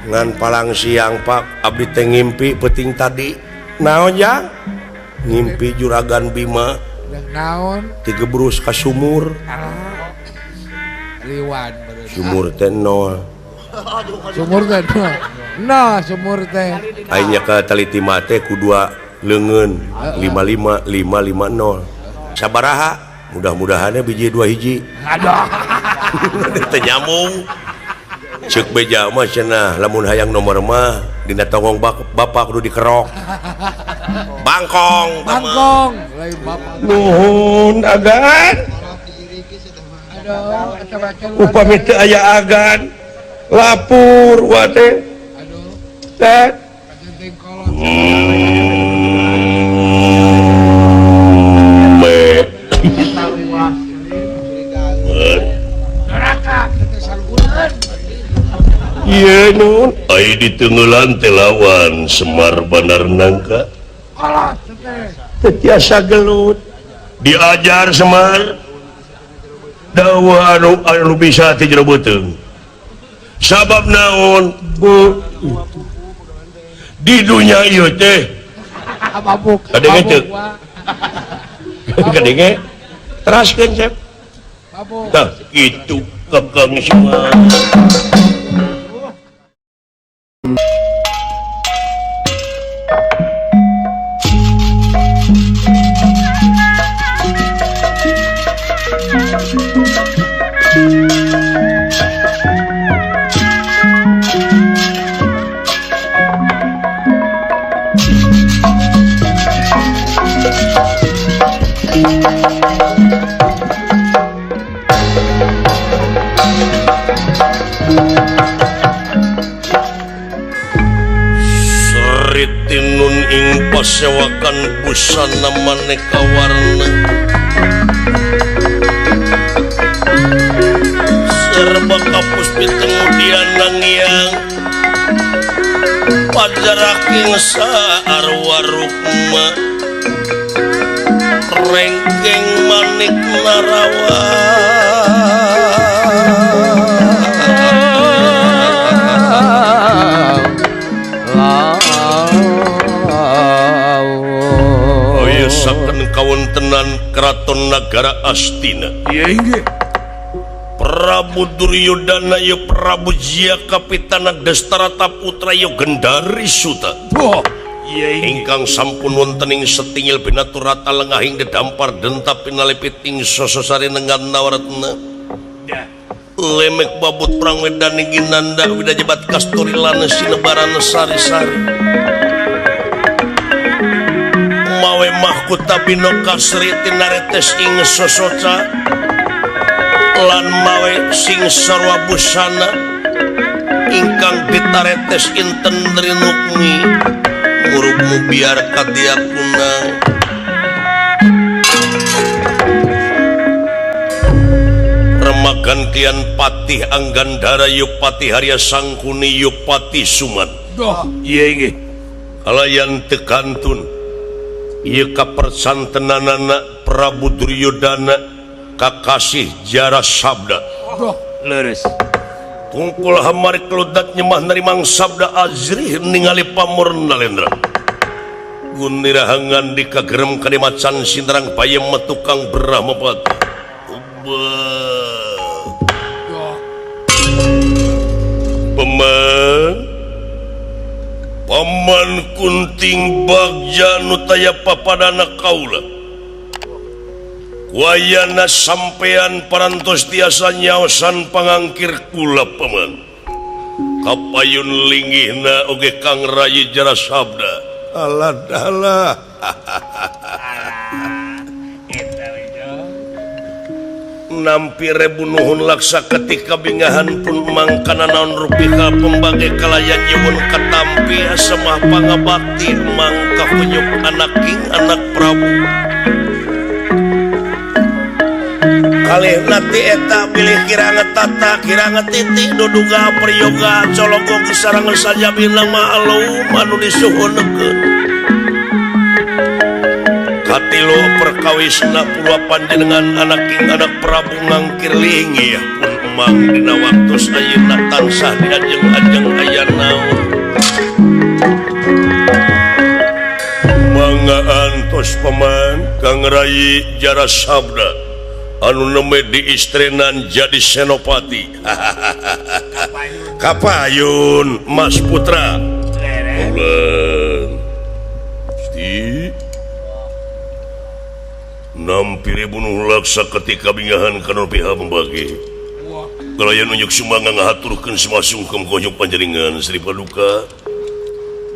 Ngan palang siang Pak abdi teh ngimpi peuting tadi. Naon jang? Ngimpi Juragan Bima. Naon? Tigebrus ka sumur. Liwan. Sumur teh nol. Sumur teh nol. Nah, sumur teh. Aing ka taliti mate ku dua leungeun 55 550. Sabaraha? Mudah-mudahannya biji dua hiji. Aduh. Teu nyambung. Ceuk beja mah cenah lamun hayang nomor mah dina tonggong bapak kudu dikerok. Bangkong. Bangkong. Lain bapak. Nuhun agan. Aduh, upami teu aya agan lapur wa teh. Aduh. Teh. Iya nun, ai ditenggelan teh lawan Semar Bandar Nangka. Teu tiasa gelut. Diajar Semar. Dawa anu bisa ti jero beuteung. Sabab naon? Bu. Di dunya ieu teh. Mabuk. Kadenge teu? Kadenge? Teraskeun, Cep. Mabuk. Tah, kitu kekeng Semar. Tinun ing pasewakan busana maneka warna serba kapus pitemu dianangiang pajaraking saarwa rukma rengkeng manik narawa. Kawontenan Keraton Nagara Astina. Iya inggih. Prabu Duryodana ya Prabu Jia Kapitana Destarata Putra ya Gendari Suta. Oh, iya inggih. Ingkang sampun wonten ing setingil binaturata lengahing dedampar dentap pinalepit ing sososari nengan nawaratna. Lemek babut perang medan ginanda widajebat kasturi lan sinebaran sari-sari. Mawe mahkota bino kasri tinaretes ing sosoca lan mawe sing sarwa busana ingkang ditaretes inten rinukmi murugmu biar kadiakuna. Remagan kian patih Anggandara Yupati Harya Sangkuni Yupati Suman. Doh, iya inggih. Kalayan tekantun ieu kapersantenanana Prabu Duryodana kakasih Jara Sabda. Oh, leres. Tungkul hamari keludat nyemah narimang sabda azrih ningali pamor nalendra. Gunirahangan di kagerem kadimacan sinterang bayem metukang Brahmapati. Peman Paman Kunting Bagja nu taya papadana kaula. Wayana sampean parantos tiasa nyaosan pangangkir kula paman. Kapayun linggihna oge Kang Rayi Jara Sabda. Alah dalah. Nampi rebu nuhun laksa ketika bingahan pun mangkana naon rupika pembagai kalayan nyuwun katampi asemah pangabakti mangka kunyuk anaking anak Prabu. Kalih nati eta bilih kiranga tata kiranga titik duduga priyoga cologong sarangan saja bilang ma'alum anu disuhunkeun. Katilu perkawisna purwa panjenengan anaking anak Prabu ngangkir linggih pun emang dina waktu ayeuna tansah diajeng-ajeng aya naon. Leres paman Kang Rai Jara Sabda anu nembe diistrenan jadi senopati. Kapayun Mas Putra. Gusti nampiri bunuh laksa ketika bingahan kana pihak membagi. Kalayan unjuk sumangga ngahaturkeun sumasungkem konyuk panjenengan Sri Paduka.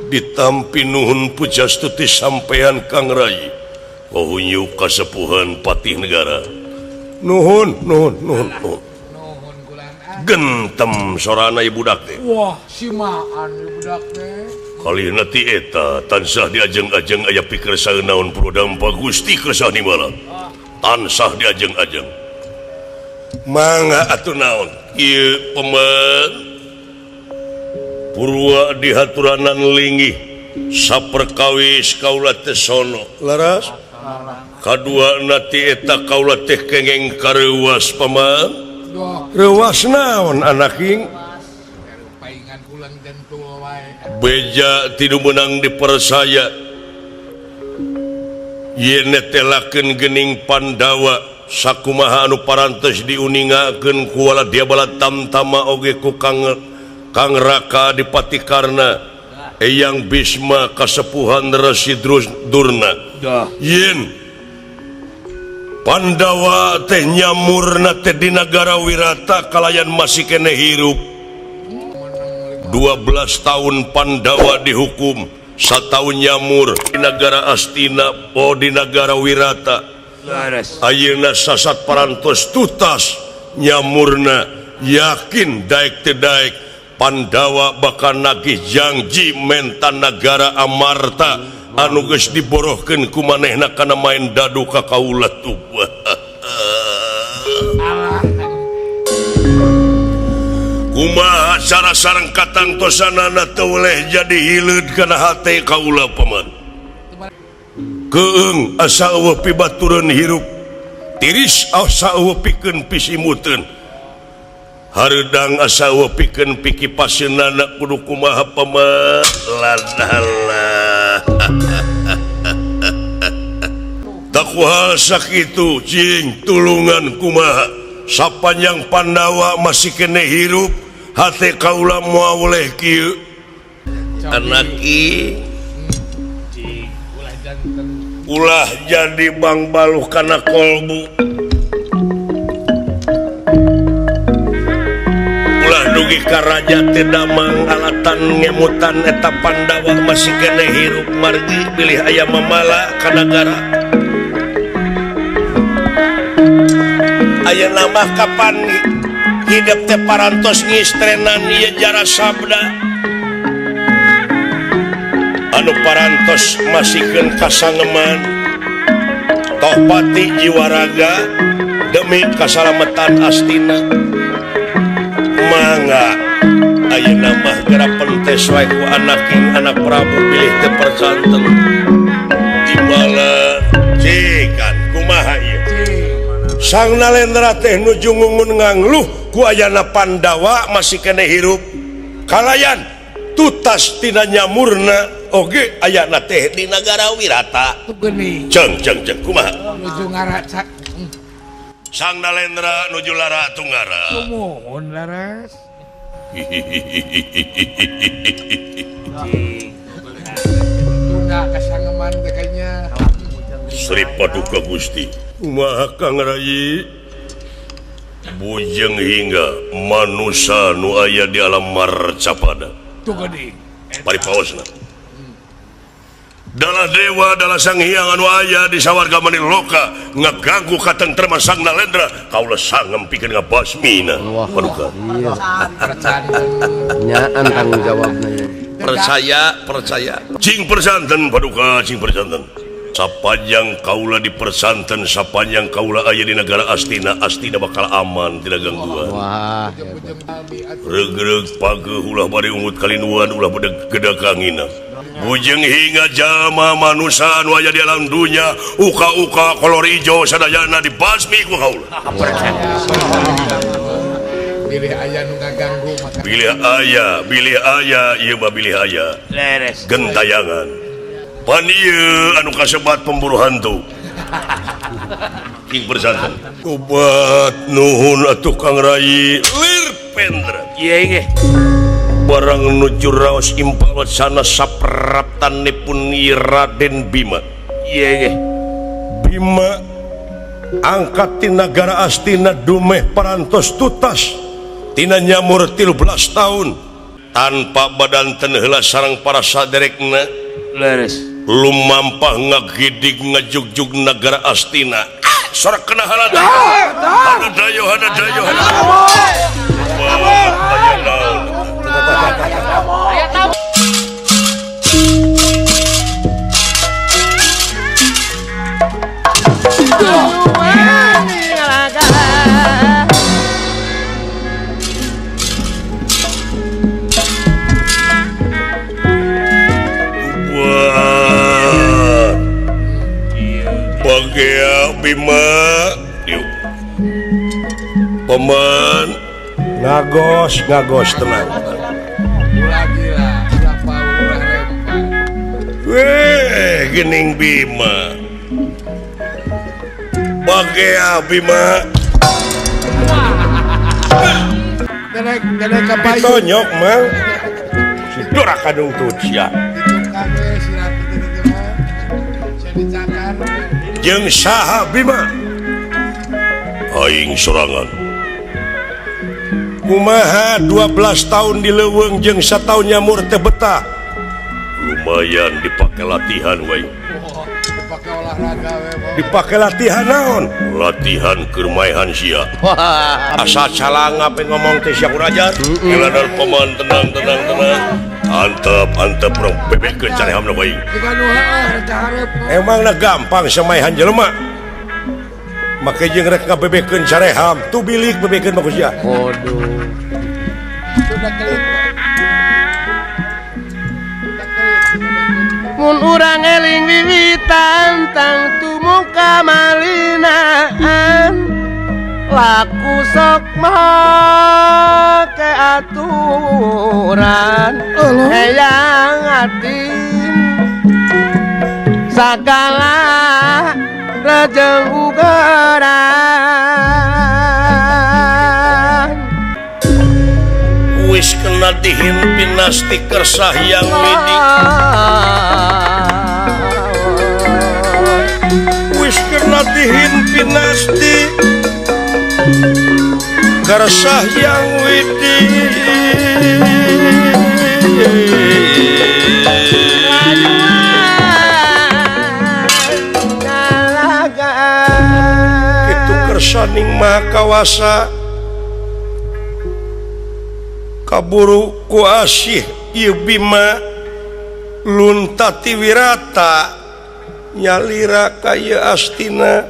Ditampi nuhun pujastuti sampean Kang Rai. Kohunyuk kasepuhan patih negara. Nuhun nuhun nuhun nuhun. Gentem sorana ieu budak teh. Wah, simaan ieu budak teh. Kalihna ti eta tansah diajeng-ajeng aya pikir saeunaun prodampa Gusti Kersa Nimala. Tansah diajeng-ajeng. Mangga atuh naon ieu pemen Purwa dihaturanan linggih saperkawis kaula teh sono laras kadua nati eta kaula teh kengeng kareuwas paman reuwas naon anaking beja tidu meunang dipercaya yen netelakeun geuning Pandawa sakumaha anu parantos diuningakeun ku wala diabala tamtama oge ku Kang Raka Dipati Karna Eyang Bisma kasepuhan Resi Durna yen Pandawa teh nyamurna teh di nagara Wirata kalayan masih kene hirup 12 tahun Pandawa dihukum satahun nyamur di nagara Astina po di nagara Wirata ayeuna sasat parantos tutas nyamurna yakin daek teu daek Pandawa bakal nagih janji menta nagara Amarta anu geus diborohkeun ku manehna kana main dadu ka kaula tuh. Kumaha cara sareng katangtosanana teu weleh jadi hileud kana hate kaula paman. Keung asa eueuh pibatureun hirup, tiris asa eueuh pikeun pisimuteun. Hareudang asa eueuh pikeun pikipaseunana kudu kumaha paman. Ladalah. Takuhal sakitu cing tulungan kumaha sapanjang Pandawa masih kene hirup hate kaula moal weleh kieu. Anaki ulah jadi bang baluh kana kolbu. Ulah dugi ka raja teh damang alatan ngemutan eta Pandawa masih kene hirup margi bilih aya mamala ka nagara. Ayeuna mah kapan hidup teh parantos ngistrenan ieu Jara Sabda anu parantos masihkeun kasangeman tohpati jiwaraga demi kasalametan Astina. Mangga ayeuna mah geura pentes wae ku anaking anak Prabu bilih teu perjanten timala cikan kumaha ieu Sang Nalendra teh nuju ngungun ngangluh ku ayana Pandawa masih kene hirup kalayan tutas tina nyamurna oge ayana teh di nagara Wirata. Ceng ceng ceng kumaha nuju ngaraca Sang Nalendra nuju lara tunggara. Sumuhun laras. Tunda kasangeman teh kayaknya. Sri Paduka Gusti Kumaha Kang Rai bujeng hingga manusa nu aya di alam marcapada. Tuh geuning. Paripaosna. Dalah dewa dalah sang hyang anu aya di sawarga maniloka ngaganggu katentreman Sang Nalendra kaula sangem pikeun ngabasmina. Paduka. Nyaan tanggung jawabna. Percaya, percaya. Cing persanten paduka, cing persanten. Sapanjang kaula di persanten, sapanjang kaula aya di negara Astina, Astina bakal aman tidak gangguan. Wah, regreg pageuh ulah bari ungut kalinuan ulah bedeg gedakanginan. Bujeng hingga jalma manusa anu aya di alam dunya uka-uka kolor ijo sadayana dibasmi ku kaula. Bilih aya nu ngaganggu maka bilih aya, bilih aya, ieu mah bilih aya. Leres. Gentayangan. Pan ieu anu kasebat pemburu hantu. King bersanten. Obat nuhun atuh Kang Rai lir pendra. Iya nggih. Barang nuju raos impal sana sapraptanipun Raden Bima. Iya nggih. Bima angkat tina nagara Astina dumeh parantos tutas tina nyamur 13 tahun tanpa badan ten heula sareng para saderekna. Leres. Lumampah ngagidig ngajugjug nagara Astina. Sorak kena halada. Hana dayo hana dayo hana. Aya naon. Bagea Bima Paman ngagos ngagos tenang. Weh gening Bima. Bagea Bima. Ditonyok mang. Si Dora kadung tut sia. Jeung saha Bima? Aing sorangan. Kumaha 12 tahun di leuweung jeung sataun nyamur teh betah. Lumayan dipake latihan we. Dipake olahraga we. Dipake latihan naon? Latihan keur maehan sia. Asa calanga pe ngomong teh sia kurajar. Eladar paman tenang tenang tenang. Antep antep rong bebekeun carehamna bae. Emangna gampang samaehan jelema. Make jeung rek ngabebekeun careham, tu bilik bebekeun mah ku sia. Waduh. Mun urang eling wiwitan tang tumuka malinaan laku sok make aturan hayang atin sagala rejeng ugeran wis kena dihimpin nasti kersah yang widi wis kena dihimpin nasti kersah yang widi itu kersaning maha kawasa kaburu ku asih ieu Bima luntati wirata nyalira ka ieu Astina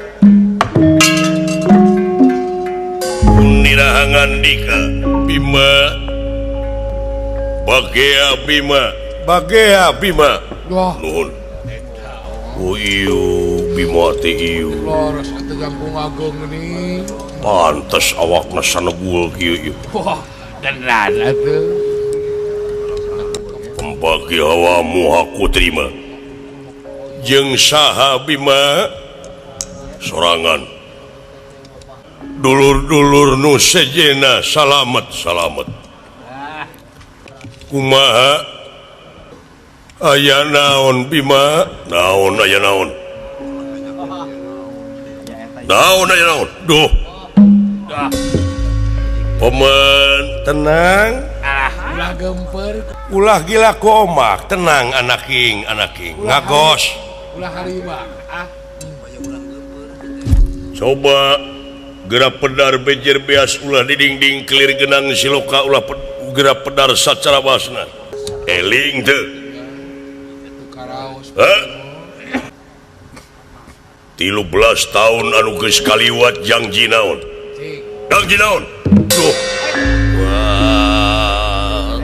Niraha ngandika Bima Bagea Bima Bagea Bima nuhun. Oh iyo Bima teh ieu leres atuh jangkung ageung geuning pantes awakna sanegul kieu ieu. Wah tenan atuh. Pembagi hawamu aku terima. Jeung saha Bima sorangan dulur-dulur nu sejena salamet salamet. Kumaha aya naon Bima? Naon aya naon? Naon aya naon? Duh. Paman tenang. Ulah gemper. Ulah gila ku omak, tenang anaking anaking. Ngagos. Ulah harima. Ah. Coba gerak pedar bejer beas ulah didingding kelir genang siloka ulah gerak pedar sacara basna. Eling teu. Hah? 13 tahun anu geus kaliwat jangji naon? Jangji naon? Duh. Wah.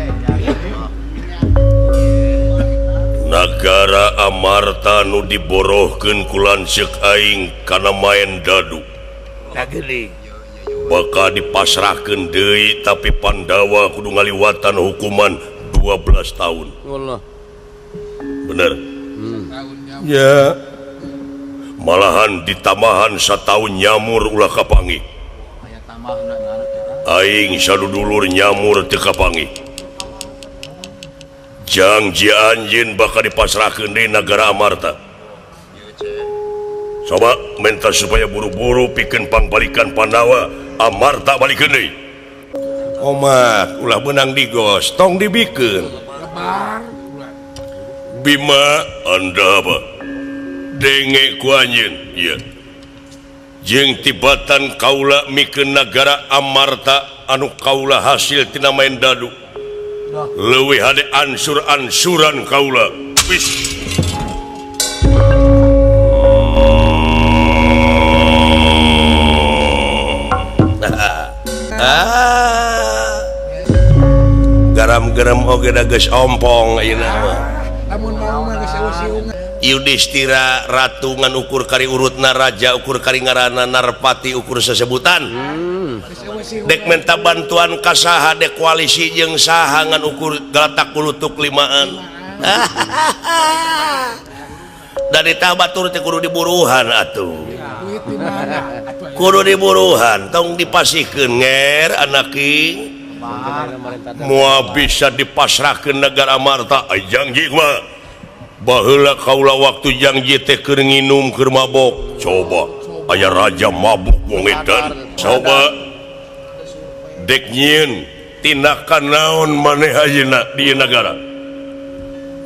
Nagara Amarta nu diborohkeun ku lanceuk aing kana maen dadu. Bakal dipasrahkeun deui tapi Pandawa kudu ngaliwatan hukuman 12 tahun. Allah. Bener. Ya malahan ditambahan sataun nyamur ulah kapanggih. Aing sadudulur nyamur teu kapanggih. Jangji anjeun bakal dipasrahkeun deui nagara Amarta. Coba minta supaya buru-buru pikeun pangbalikan Pandawa Amarta balikeun deui. Omat ulah beunang digos tong dibikeun. Bima anda apa? Denge ku anjeun ieu. Jeung tibatan kaula mikeun nagara Amarta anu kaula hasil tina main dadu. Leuwih hade ansur-ansuran kaula. Wis. Garam-garam oge da geus ompong ayeuna mah. Lamun mau mah geus eueuh. Yudhistira ratu ngan ukur kari urutna raja ukur kari ngaranna narpati ukur sesebutan. Dek menta bantuan ka saha dek koalisi jeung saha ngan ukur galatak kulutuk limaan. Dari tah batur teh kudu diburuhan atuh. Kudu diburuhan tong dipasihkeun nger anaki. Moal bisa dipasrahkeun negara Amarta janji mah. Baheula kaula waktu janji teh keur nginum keur mabok. Coba aya raja mabuk wong edan. Coba dek nyieun tindakan naon maneh ayeuna di nagara.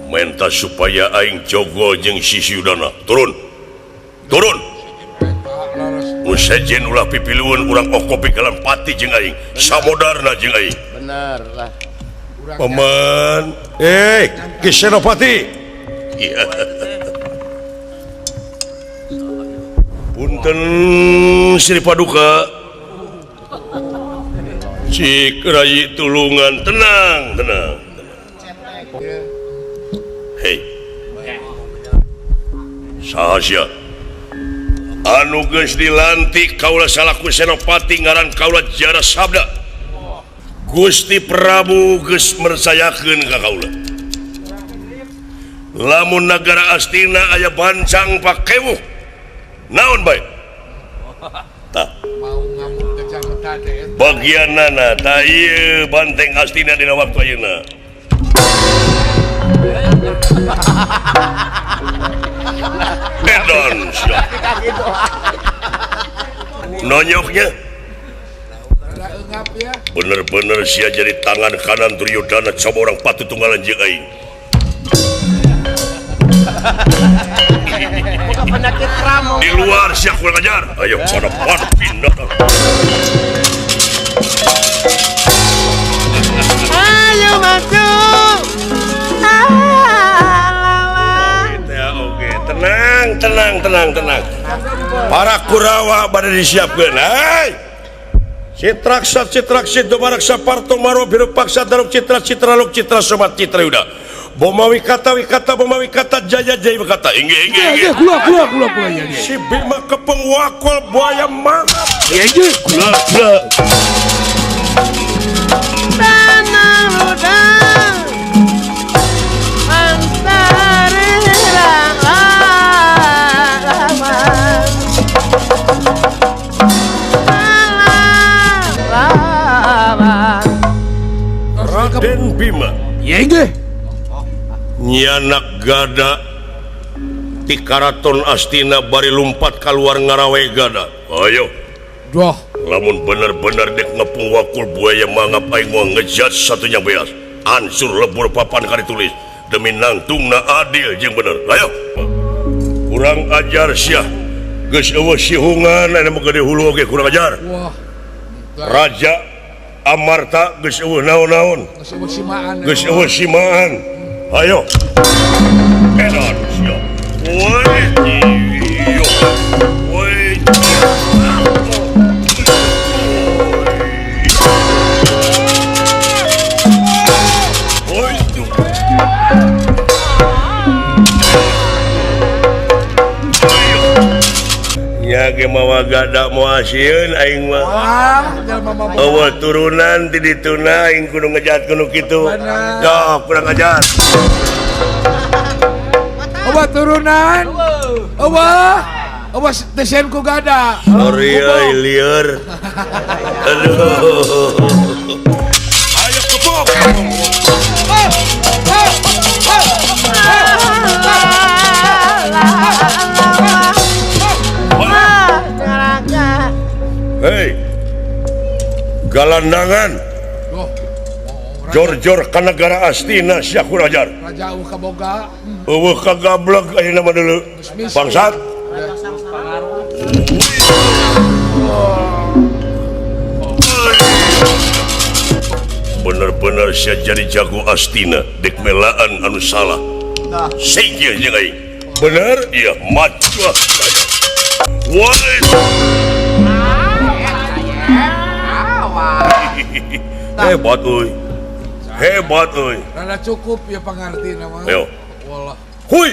Menta supaya aing jogo jeung si Suyudana. Turun. Turun. Nu sejen ulah pipilueun urang okopi kalan pati jeung aing. Samodarna jeung aing. Bener lah. Paman, Ki Senopati. Iya. Punten Sri Paduka. Cik rai tulungan, tenang, tenang, tenang. Hei. Saha sia? Anu geus dilantik kaula salaku Senopati ngaran kaula Jara Sabda. Gusti Prabu geus mersayakeun ka kaula. Lamun nagara Astina aya bancang pakewuh naon bae tah bagianana tah ieu banteng Astina dina waktu ayeuna. Edan sia nonyoknya bener-bener sia jadi tangan kanan Duryodana coba orang patut tunggalan jeung aing. Di luar siap kurang ajar. Ayo pada pada pindah. Ayo masuk. Oke, tenang, tenang, tenang, tenang. Para Kurawa pada disiapkan. Hai. Citraksa, citraksit, domaraksa, parto, maro, birupaksa, daruk, citra, citra, luk, citra, somat, citra, yuda. Boma wikata wikata boma wikata jaya jaya wikata inggih inggih inggih kula kula kula kula ya si Bima kepeng wakol buaya mangap ya ya kula kula tanah udang antari Raden Bima ya inggih nyanak gada ti karaton Astina bari lumpat keluar ngarawe gada. Ayo. Duh. Lamun bener-bener dek ngepung wakul buaya mangap aing moal ngejat satunya beas. Ansur lebur papan kari tulis demi nangtungna adil jeung bener. Ayo. Kurang ajar sia. Geus eueuh sihungan anu gede hulu oge kurang ajar. Wah. Raja Amarta geus eueuh naon-naon. Geus eueuh simaan. Geus eueuh simaan. Ayo. Edan sia. Woi, iyo. Woi. Woi. Nya ge mawa gada moal sieun aing mah. Wah, eueuh turunan ti dituna aing kudu ngejat kudu kitu. Duh, kurang ajar. Eueuh turunan. Eueuh. Eueuh desain ku gada. Sorry euy lieur. Aduh. Ayo kepok. Hei. Galandangan. Jor-jor ka negara Astina sia kurajar. Raja eueuh kaboga. Eueuh kagablek ayeuna mah deuleu. Bangsat. Bener-bener sia jadi jago Astina dek melaan anu salah. Singkir jeung aing. Bener? Iya, maju. Woi. Hebat euy. Hebat euy. Rada cukup ya pangartina mah. Ayo. Wallah. Hui.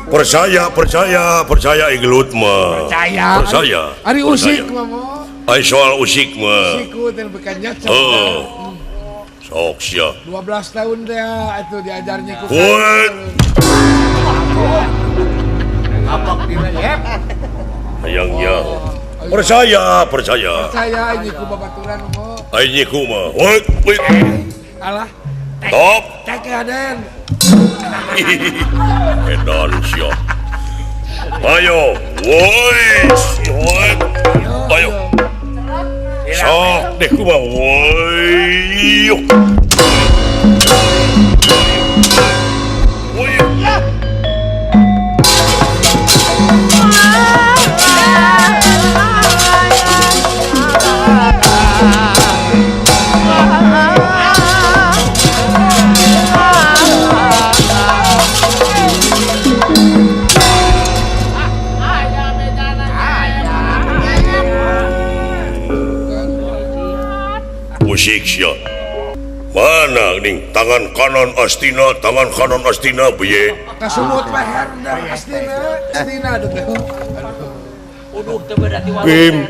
Percaya, percaya, percaya igelut mah. Percaya. Percaya. Ari usik mah mo. Ai soal usik mah. Usiku teh bekannya. Heeh. Sok sia. 12 tahun teh atuh diajarnya ku. Hayangnya. Percaya, percaya. Percaya nyiku babaturan mo. Ai nyiku mah. Woi, woi. Alah. Top. Tek Aden. Edan sia. Ayo, woi, woi. Ayo. Sok deh kumaha woi. Woi. Musik sia. Mana ning tangan kanan Astina, tangan kanan Astina piye? Kasumut leher Astina, Astina aduh. Uduh teu berarti wae. Bim.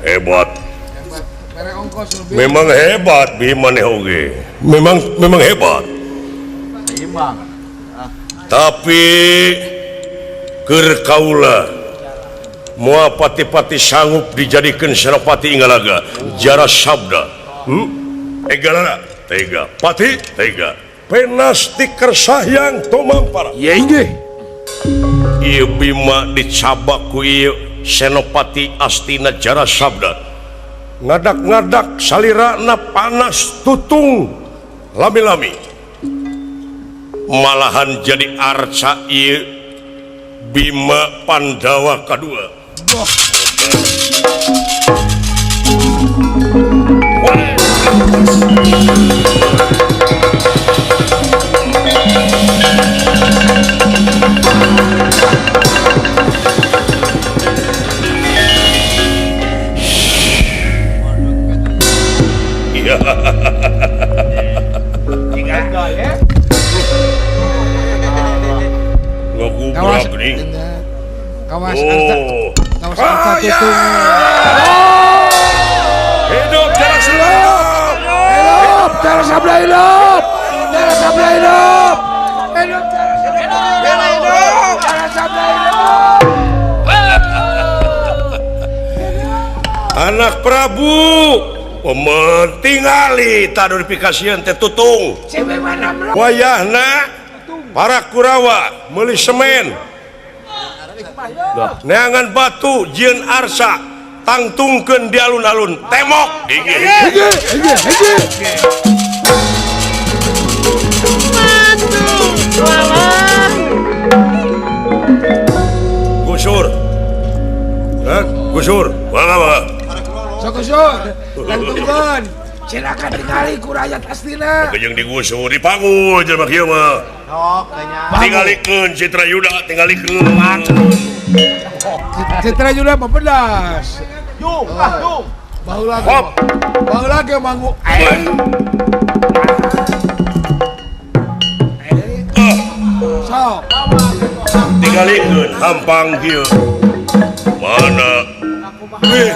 Hebat. Memang hebat Bima maneh oge. Memang hebat. Tapi keur kaula moal pati-pati sanggup dijadikeun Senopati Ingalaga jara sabda. Egalana tega pati tega penas dikersayang tumampara. Ye inggih. Ieu Bima dicabak ku ieu Senopati Astina jara sabda. Ngadak-ngadak salirana panas tutung lami-lami. Malahan jadi arca ieu Bima Pandawa kadua. Iya. Kawas kawas arca, kawas arca tutung. Hidup jarak hidup. Hidup jarak sabda hidup. Jarak sabda hidup. Hidup jarak sabda hidup. Jarak sabda hidup. Anak Prabu pementingali tadurifikasian teh tutung. Wayahna para Kurawa meuli semen neangan batu jieun arsa tangtungkeun di alun-alun temok hiji hiji hiji. Gusur. Gusur. Mangga mangga. Sok gusur. Tangtungkeun. Silakan tingali ku rakyat Astina. Jeung digusur dipanggul jelema kieu mah. Tingalikeun Citra Yuda, tingalikeun. Citra Yuda mah pedas. Yung, ah yung. Baheula ge. Baheula ge manggu. Sok. Tingalikeun hampang kieu. Mana? Wih,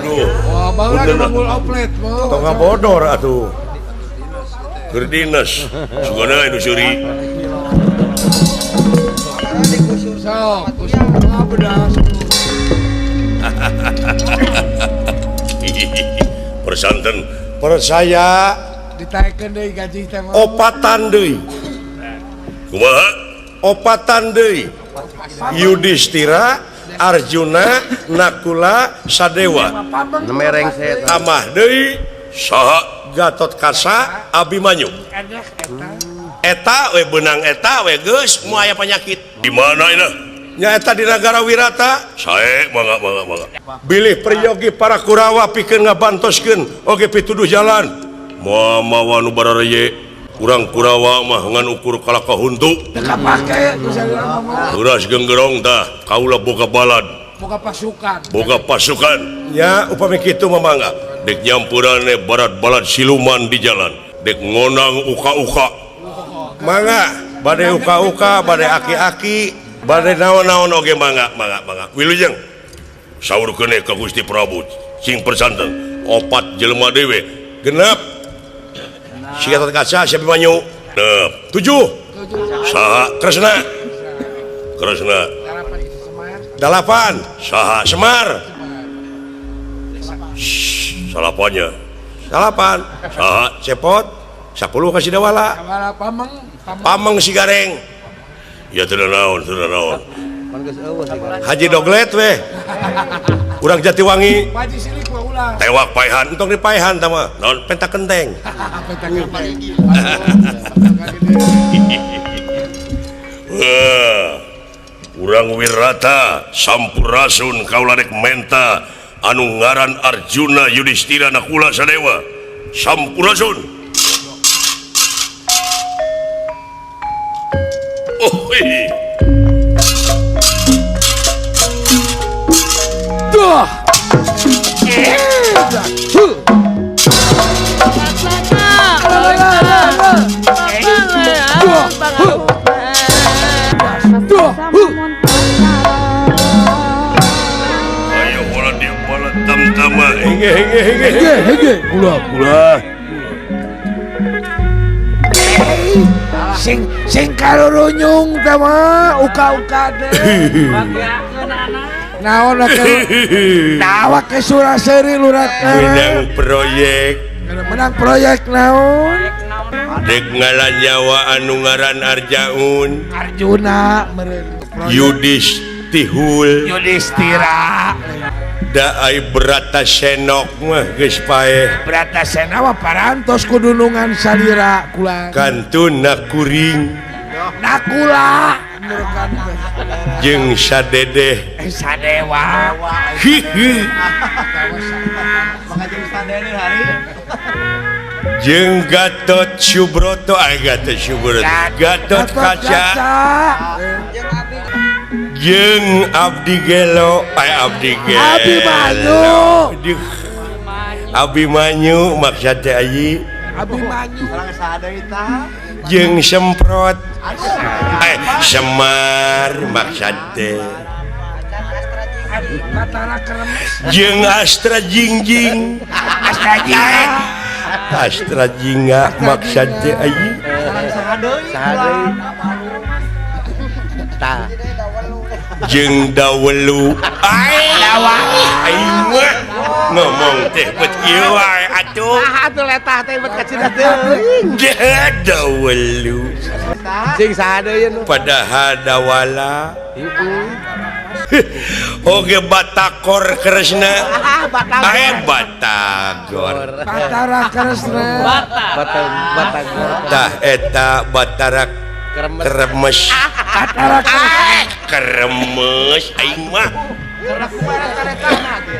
duh. Wah, baheula mangul oplet mah. Tong ngabodor atuh. Keur dinas, sugana anu seuri. Sok, kusuma bedas. Persanten percaya ditaekeun deui gaji teh mah. Opatan deui. Kumaha? Opatan deui. Yudhistira, Arjuna, Nakula, Sadewa. Mereng saya. Tambah deui saha Gatot Kaca, Abimanyu. Eta we beunang eta we geus moal aya penyakit. Di mana ina? Nya eta di nagara Wirata. Sae mangga mangga mangga. Bilih peryogi para Kurawa pikeun ngabantoskeun oge pituduh jalan. Moal mawa nu barareye. Urang Kurawa mah ngan ukur kalaka huntu. Teu kapake ku salira mah. Uras genggerong tah kaula boga balad. Boga pasukan. Boga pasukan. Nya upami kitu mah mangga. Dek nyampurane barat-balat siluman di jalan. Dek ngonang uka-uka. Mangga bade uka-uka, bade aki-aki, bade naon-naon oge mangga, mangga, mangga. Wilujeng. Saur keuneh ka Gusti Prabu sing persanten opat jelema dewe genep. Si Gatot Kaca, si Abimanyu. Genep. 7. Saha Kresna. Kresna. 8. Saha Semar. Salapannya. 8. Saha Cepot. 10 ka Sidawala. Pameng. Pameng si Gareng. Ya teu naon, teu naon. Haji Doglet weh. Urang Jatiwangi. Tewak paehan, entong dipaehan tah mah. Naon penta kenteng. Penta kenteng. Urang Wirata sampurasun kaula rek menta anu ngaran Arjuna Yudhistira Nakula Sadewa. Sampurasun. Oh, ih. Duh. Ayo bola dia bola tam-tama. Hege hege hege. Hege hege. Kula kula. Sing sing karurunyung teh mah uka-uka teh. Naon nawa ke Suraseri lurah menang proyek. Menang proyek naon? Dek ngalan nyawa anu ngaran Arjaun. Arjuna meureun. Yudhistihul. Yudhistira. Da ai Bratasena mah geus paeh. Bratasena mah parantos kudunungan salira kula. Kantun nakuring. Nakula. Jeung sadedeh. Sadewa. Jeung Gatot Subroto, ai Gatot Subroto. Gatot Kaca. Jeung Abdi Gelo, ai Abdi Gelo. Abimanyu. Abimanyu maksud teh ayi. Abimanyu. Jeung Semprot. Semar maksud teh. Jeung Astra Jingjing. Astra Jingga. Astra Jingga maksud teh ayi. Jeung Dawelu. Ai mah ngomong teh bet kieu wae atuh. Atuh letah teh bet kacida teuing. Dawelu. Sing saha deui nu? Padahal dawala. Oge Batakor Kresna. Batagor. Batara Kresna. Batagor. Tah eta Batara Kremes. Batara Kremes aing mah.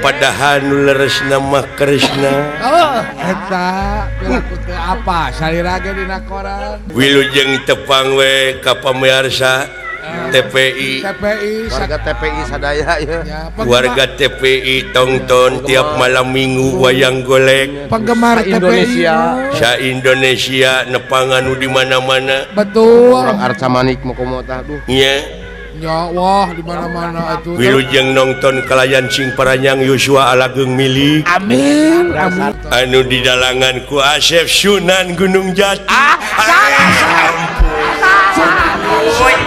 Padahal nu leresna mah Kresna. Oh, eta piraku teu apa salira ge dina koran. Wilujeng tepang we ka pamirsa. TPI TPI warga TPI sadaya ya. Warga TPI tonton tiap malam Minggu wayang golek. Penggemar TPI Indonesia. Sa Indonesia nepangan nu di mana-mana. Betul. Orang Arca Manik mau komo tah duh. Nya. Ya wah di mana-mana atuh. Wilujeng nonton kalayan sing paranyang Yosua Alageung milik. Amin. Amin. Anu di dalangan ku Asep Sunan Gunung Jati. Ampun.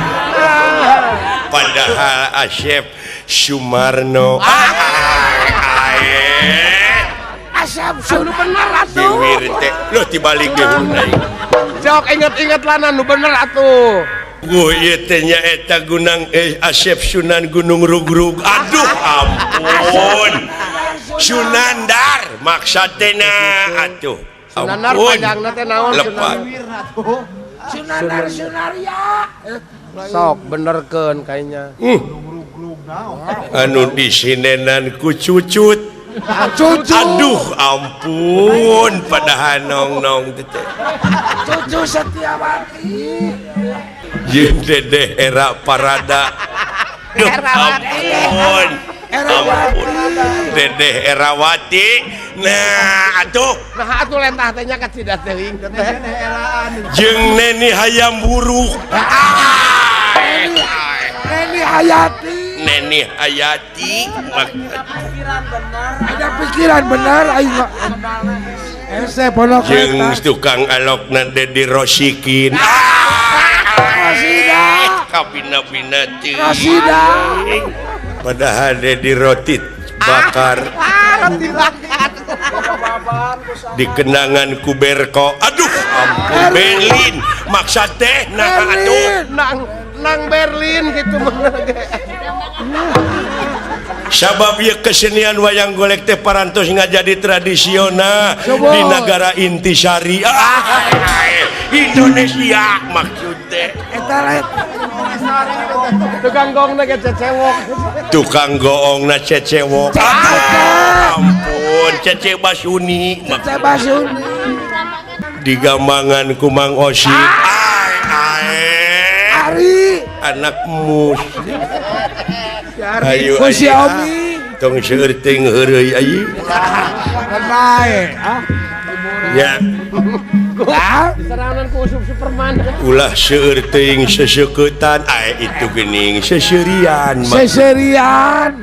Padahal Asep Sumarno. Asep Sunan bener atuh. Diwir teh loh dibalik ge hunai. Jok inget-inget lana nu bener atuh. Gue ieu teh nya eta gunang Asep Sunan Gunung Rugrug. Aduh ampun. Sunandar maksa teh na atuh. Sunandar panjangna teh naon? Lepat. Sunandar Sunarya. Sok benerkeun kayaknya. Anu disinenan ku cucut. Cucu. Aduh ampun padahal nong-nong teh. Cucu Setiawati. Jeung Dedeh era parada. Duh, ampun. Ampun. Dedeh Erawati. Nah, atuh. Nah, atuh lentah teh nya kacida teuing teh. Jeung Neni Hayam Buruk. Neni Hayati. Neni Hayati. Ada pikiran benar aing mah. Ese pondok jeung tukang alokna Dedi Rosikin. Rosida. Kabina-bina teuing. Rosida. Padahal Dedi roti bakar. Roti bakar. Dikenangan ku Berko. Aduh, ampun Berlin. Maksa teh nah atuh. Nang Berlin gitu bener ge. Sabab ieu kesenian wayang golek teh parantos ngajadi tradisional di negara intisari. Indonesia maksud teh. Eta lain tukang goongna ge cecewok. Tukang goongna cecewok. Ampun, Cece Basuni. Cece Basuni. Digambangan ku Mang Osi. Ari anak mus. Ayo ku Xiaomi. Tong seueur teuing heureuy ayi. Bae ah. Ya. Serangan ku Usuk Superman. Ulah seueur teuing seseuketan ae itu geuning seseurian. Seseurian.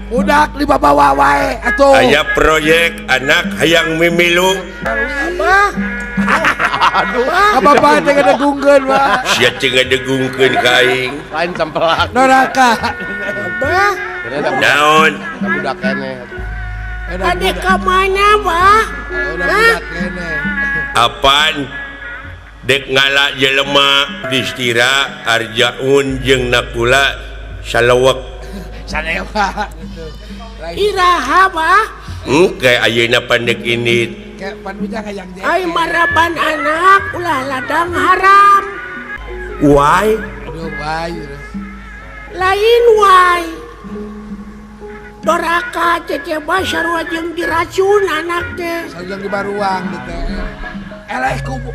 Budak dibawa wae atuh. Aya proyek anak hayang mimilu. Apa? Aduh, apa teh ngadegungkeun mah. Sia teh ngadegungkeun ka aing. Lain cempelak. Doraka. Apa? Naon? Budak keneh. Ade ka mana, Bah? Budak keneh. Apaan? Dek ngala jelema distira Arjaun jeung Nakula salewek. Sanewa. Iraha, Bah? Kayak ayeuna pandek ini. Kayak panujang hayang jeke. Ai maraban anak ulah ladang haram. Why? Aduh, why. Lain why. Doraka Cece Basar jeung diracun anak teh. Sareng dibaruang teh. Eleh kubu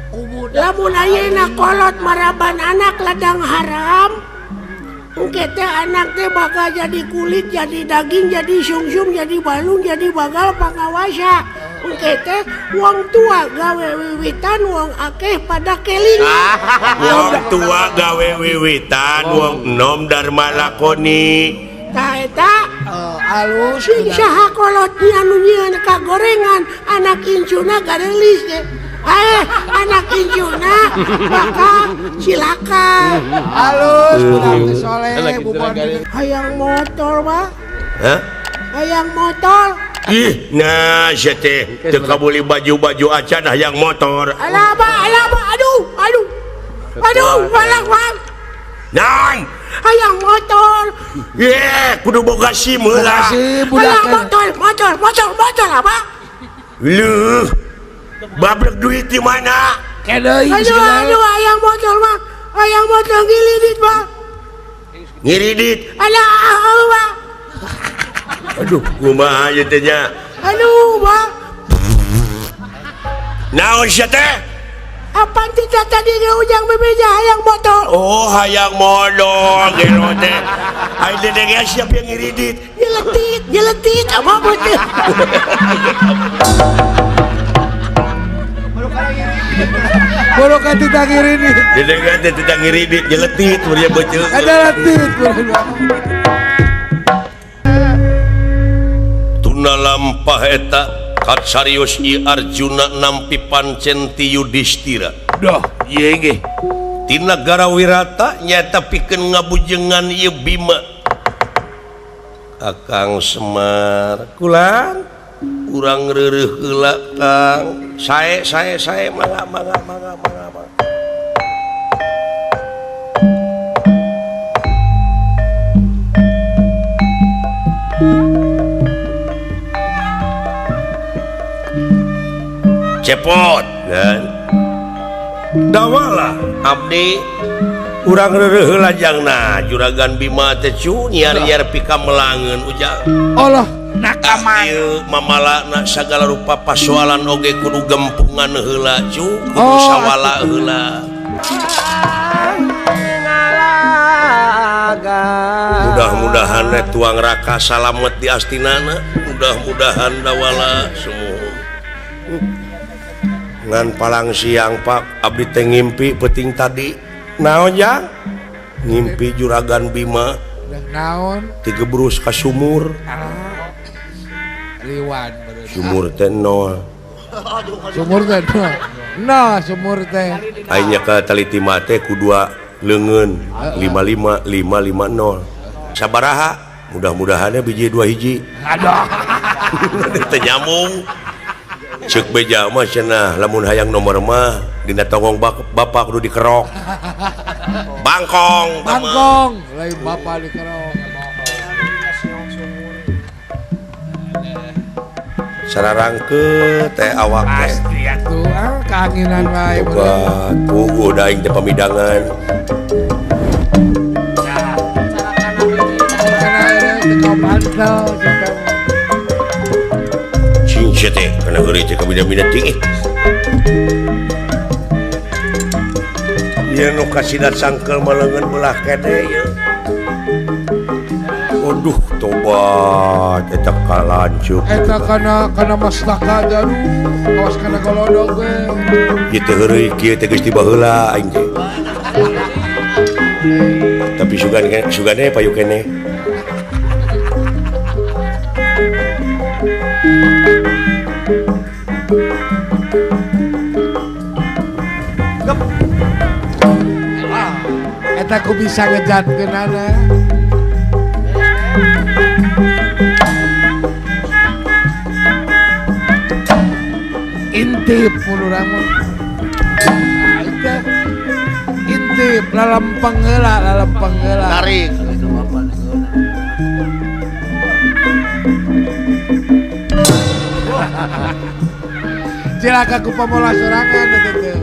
Lamun ayeuna kolot maraban anak ladang haram, engke teh anak teh bakal jadi kulit, jadi daging, jadi sungsum, jadi balung, jadi bagal pangawasa. Engke teh wong tua gawe wiwitan, wong akeh pada kelingan. Wong tua gawe wiwitan, wong enom dharma lakoni. Tah eta alus sing saha kolot anu nyieun kagorengan, anak incuna garelis ge. Anak incuna bakal cilaka. Halus budak soleh bubon. Hayang motor mah. Hah? Hayang motor. Ih, nah sia teh teu kabuli baju-baju acan hayang motor. Alah, bah, alah, bah, aduh, aduh. Aduh, balak, bang. Naon? Hayang motor. Ye, kudu boga SIM heula. Hayang motor, motor, motor, motor, apa? Leuh. Bablek duit di mana? Kedeui. Aduh aduh hayang botol mah. Hayang botol ngiridit mah. Ngiridit. Alah mah. Aduh, kumaha ieu teh nya? Aduh, mah. Naon sia teh? Apaan tidak tadi ujang bebeja hayang botol. Oh, hayang modol gelo teh. Ai dedeg siap yang ngiridit. Nyeletit, nyeletit apa betul. Boro ka tidak ngiridit. Dedeg teh tidak ngiridit, nyeletit mun beuteung. Nyeletit. Tuna lampah eta katsarios I Arjuna nampi pancen ti Yudhistira. Duh, ieu ge. Ti nagara Wirata nyaeta pikeun ngabujengan ieu Bima. Akang Semar kulang urang reureuh heula Kang. Sae sae sae mangga mangga mangga mangga. Cepot dan dawalah abdi urang reureuh heula jangna juragan Bima teh cu nyiar-nyiar pika melangeun ujang. Allah nakaman ieu mamalana sagala rupa pasoalan oge kudu gempungan heula cu kudu sawala heula. Mudah-mudahan tuang raka salamet di astinana, mudah-mudahan dawala semua. Ngan palang siang Pak abdi teh ngimpi peuting tadi naon jang ngimpi juragan Bima naon tigebrus ka sumur liwan sumur teh nol sumur teh nol sumur teh aing ka taliti mah teh ku dua leungeun 55 550 sabaraha mudah-mudahannya biji dua hiji aduh teh nyambung cek beja mah cenah lamun hayang nomor mah dina tongong bapak kudu dikerok bangkong bangkong lain bapak dikerok sararangke teh awak teh pasti atuh ah kaanginan wae obat puguh da aing teh pamidangan teh kana heureuy teh kabina-bina tinggi. Ieu nu kasidat sangkeul maleungeun belah kene ieu. Aduh tobat eta kalanceuk. Eta kana mastaka aduh awas kana golodog we. Ieu teh heureuy kieu teh geus ti baheula aing teh. Tapi sugan sugane payu keneh. Eta ku bisa ngejatkeunana. Intip mun urang mah. Intip lalempeng heula, lalempeng heula. Tarik. Cilaka ku pamola sorangan teh teh.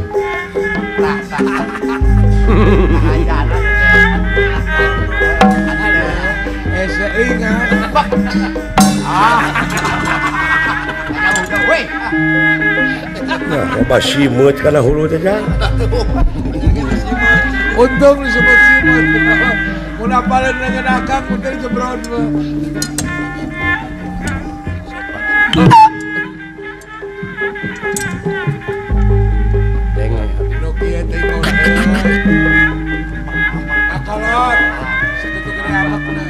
Tah tah. Nah, loba simeut kana hulu teh jang. Untung disebut simeut. Mun apaleun dengan akang mun jebron mah. Akolot. Sakitu gede amakna.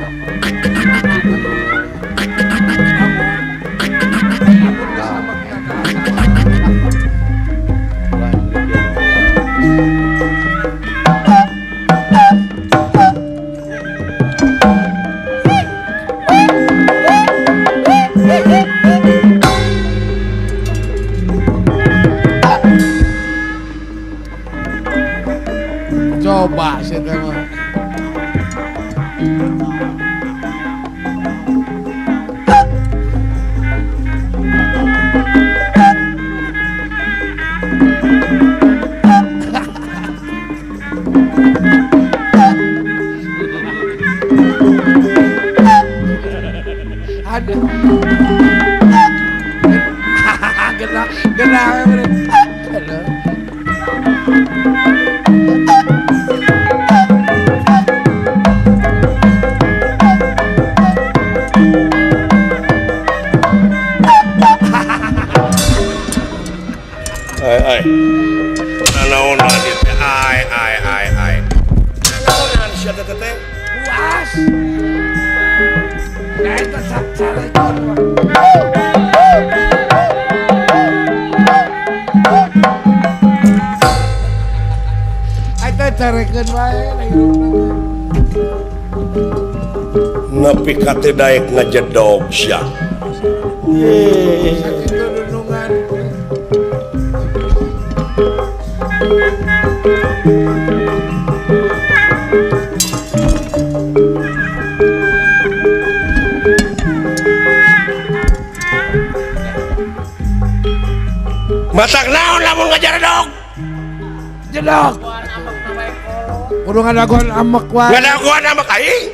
Coba sih mah. Ai ai. Nanaonan ieu teh ai ai ai ai. Nanaonan sia teh teh? Puas. Da eta sacarekan. Eta carekeun wae da hirupna. Nepi ka teu daek ngajedog sia. Sakitu dunungan. Matak naon lamun ngajaredog? Jedog. Kudu ngadagoan amek wae. Ngadagoan amek aing?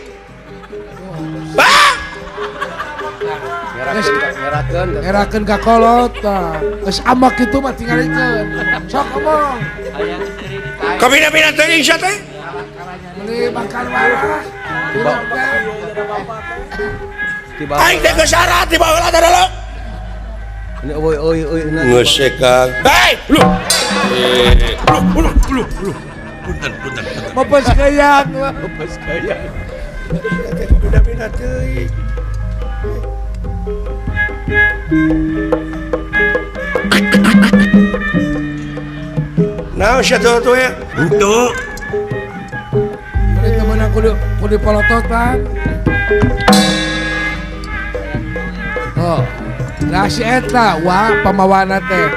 Bah! Ngerakeun ka kolot tah. Geus amek kitu mah tingalikeun. Sok omong. Kabina-bina teuing sia teh? Meuli makan warah. Aing teh geus syarat di baheula teh dulu. Ini euy euy euy. Geus sekang. Hei, lu. Lu lu lu. Punten punten punten. Mepes gayang, mepes gayang. Teh kabina-bina teuing. Nah, sia tuh tuh ya. Henteu. Bari teu meunang kudu kudu polototan. Oh. Lah si eta wah pamawana teh.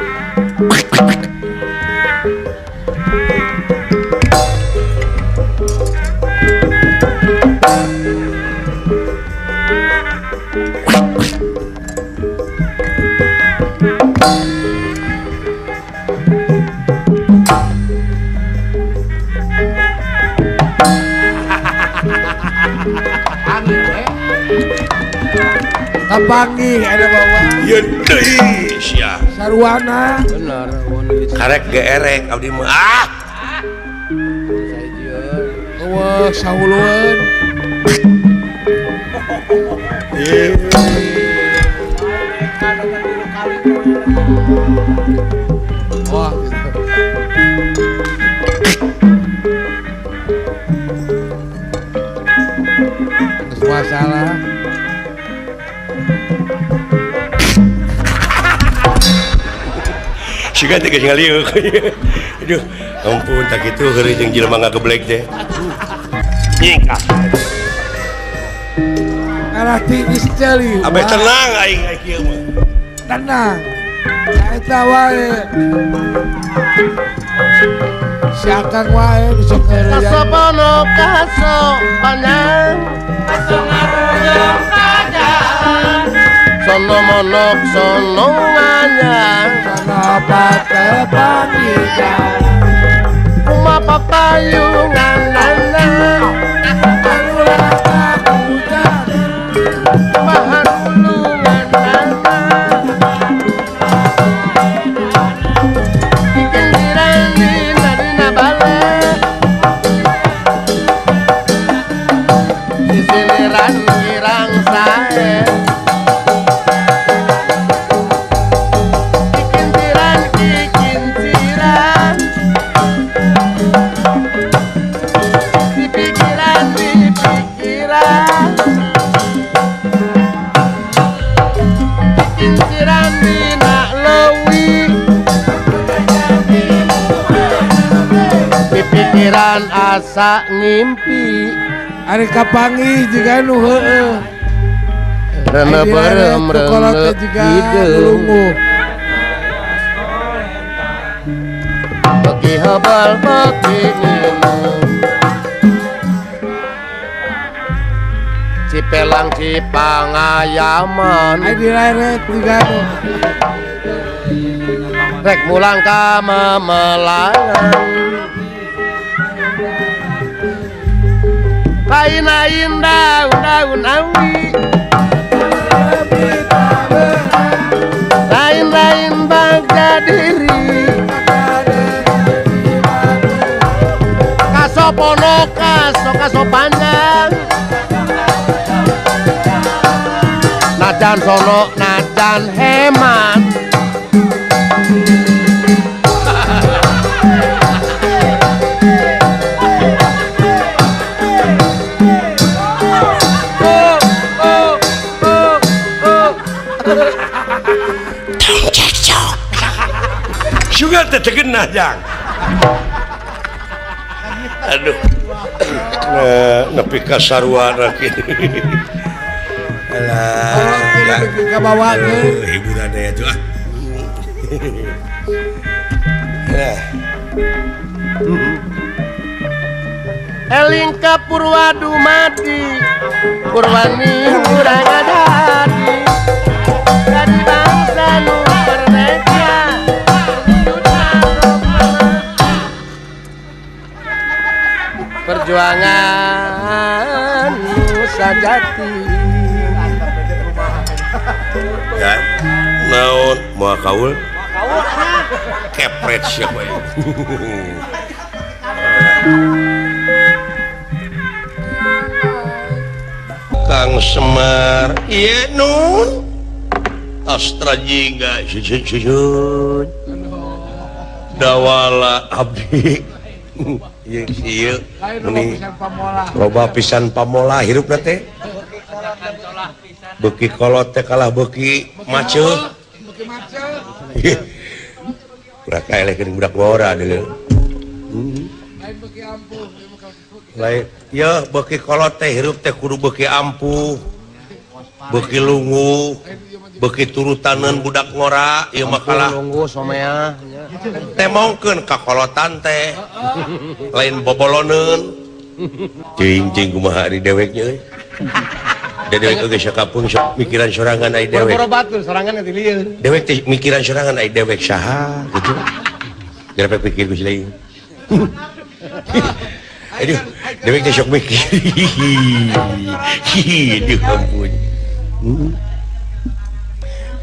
Kapanggih ada bawa. Ieu deui sia. Sarwana. Bener, karek geerek abdi mah. Ah. Eueuh sahulueun. Wah, gitu. Geus masalah. Siga teh geus ngaliuk. Aduh, ampun tak kitu heureuy jeung jelema ngageblek teh. Nyingkah. Arah tiis ceuli. Abeh tenang aing aing kieu mah. Tenang. Eta wae. Si Akang wae bisa heureuyan. Kasopono kasopanan. Kasongaruyung kadaan. Sono monok sono nganyang. Sono patepang hijau. Kumapa payungan nana. Arulah hujan. Maharulungan nana. Dikindiran dina dina bale. Disiniran girang sae. Dikintiran kikintiran. Dipikiran dipikiran. Dikintiran dina leuwi. Pipikiran asa ngimpi. Ari kapanggih jiga nu heueuh. Rene berem rene hideung. Beki hebel beki minum. Cipelang Cipangayaman. Ari dileret jiga nu. Rek mulang ka Mamelangan. Lain-lain daun-daun awi. Lain-lain bangga diri. Kasopono kaso kaso panjang. Najan sono najan hemat. Sugan teh teu geunah jang. Aduh. Nah, nepi ka sarwana kieu. Alah, ka bawa hiburan aya tuh ah. Eling ka Purwa dumadi Purwani urang adadi jadi bangsa nu merdeka perjuangan Nusa Jati. Ya, naon moal kaul? Kepret siapa ya? Kang Semar, iya nun, Astra jingga, susun, dawala abdi, iya, ini loba pisan pamola hirup teh, beuki kolot teh kalah beuki maceuh, budak eleh geuning budak ngora deuleu. Lain ya beuki kolot teh hirup teh kudu beuki ampuh, beuki lungu, beuki turutaneun budak ngora ieu mah kalah lungguh somea temongkeun ka kolotan teh lain boboloneun. Cing cing kumaha ari dewek nya euy. Da dewek oge sakapeung sok mikiran sorangan ari dewek. Boro-boro batur sorangan teh lieur. Dewek teh mikiran sorangan ari dewek saha gitu. Geura pikir ku si lain. Aduh, dewek teh sok mikir. Aduh ampun.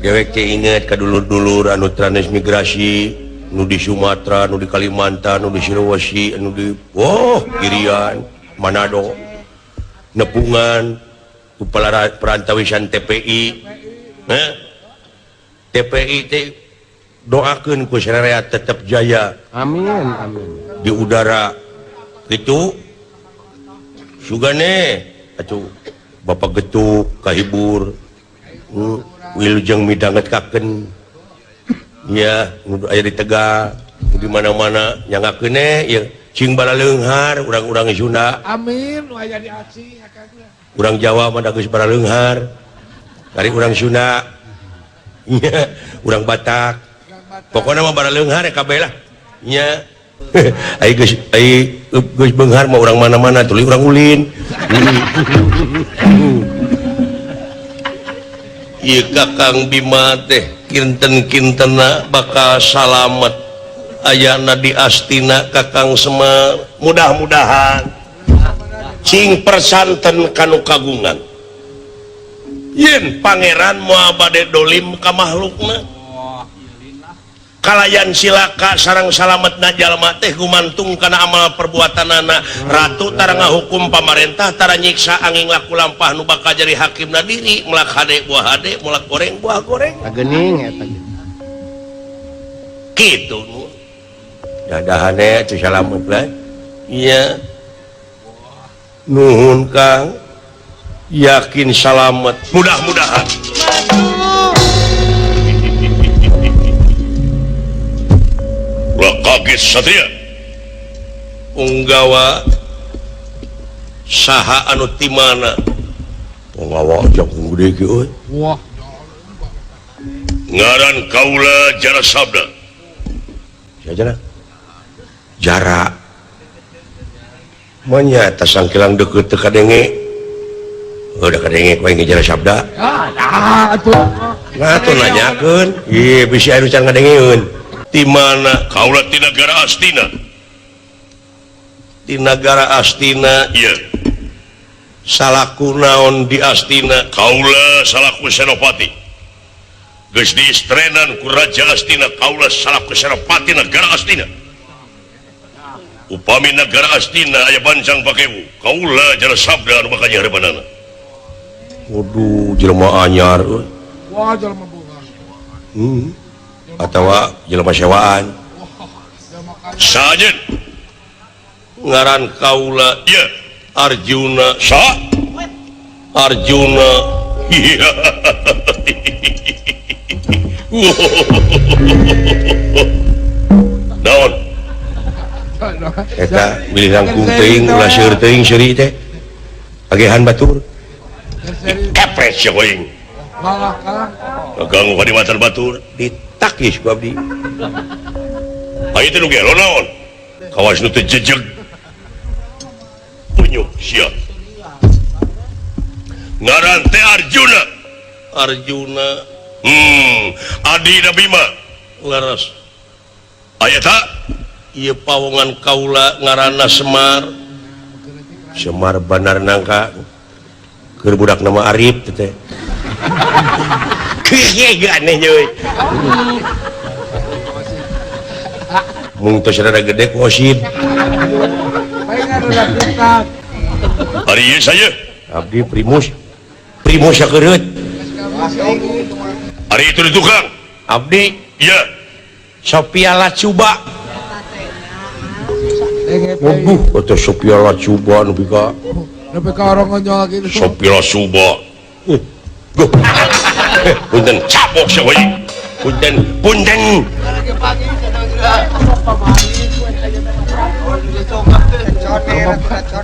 Dewek teh inget ka dulur-dulur anu transmigrasi, nu di Sumatera, nu di Kalimantan, nu di Sulawesi, anu di oh, Irian, Manado, nepungan ku perantawisan TPI. Heh. TPI teh doakeun ku sararea tetep jaya. Amin, amin. Di udara gitu sugane atuh bapak getuk kahibur wilujeng midanget kaken ya aya di Tegal di mana-mana nyangakeun ya cing baraleunghar urang-urang Sunda amin nu aya di Aceh urang Jawa mah da geus baraleunghar ari urang Sunda nya urang Batak pokona mah baraleunghar kabeh lah nya. Ai geus ai geus beunghar mah urang mana-mana tuluy urang ulin. Ieu Kakang Bima teh kinten-kintena bakal salamet ayana di Astina Kakang Semar mudah-mudahan cing persanten kanu kagungan yen pangeran moal bade dolim ka mahlukna kalayan silaka sarang salametna jalma teh gumantung kana amal perbuatanana. Ratu tara ngahukum pamarentah tara nyiksa angin laku lampah nu bakal jadi hakimna diri melak hade buah hade melak goreng buah goreng geuning eta kitu nu dadahane teu salamet lah iya nuhun Kang yakin salamet mudah-mudahan. Kaget Satria unggawa saha anu ti mana unggawa jangkung gede kieu euy. Wah ngaran kaula Jara Sabda jara jara manya sangkilang deukeut teu kadenge udah kadenge ku aing Jara Sabda ah atuh nah atuh nanyakeun ieu bisi anu can ngadengeun di mana kaula ti nagara Astina di nagara Astina ieu salaku naon di Astina kaula salaku senopati geus diistrenan ku Raja Astina kaula salaku senopati nagara Astina upami nagara Astina aya bancang pakewu kaula Jara Sabda anu bakal nyahrepanana. Waduh jelema anyar euy. Wah jelema boga atawa jelema sewaan sajen ngaran kaula ieu Arjuna sa Arjuna. Eta milih langkung teuing ulah seueur teuing seuri teh. Agehan batur. Kepres sia aing. Ganggu kadimatan batur ditakis ku abdi. Aing teh nu gelo naon? Kawas nu teu jejeg. Punyuk sia. Ngaran teh Arjuna. Arjuna. Adina Bima. Leres. Aya ta? Ieu pawongan kaula ngaranna Semar. Semar Bandar Nangka. Keur budak nama Arif teh. Kieu aneh euy. Mung tos rada gede ku osid. Ari ieu saya. Abdi Primus. Primus sakereut. Ari itu di tukang. Abdi ieu Sophia Lacuba. Waduh, atau Sophia Lacuba nepi ka nepi ka orang ngonyol gitu. Sophia Lacuba. Duh. Punten cabok sia we. Punten, punten.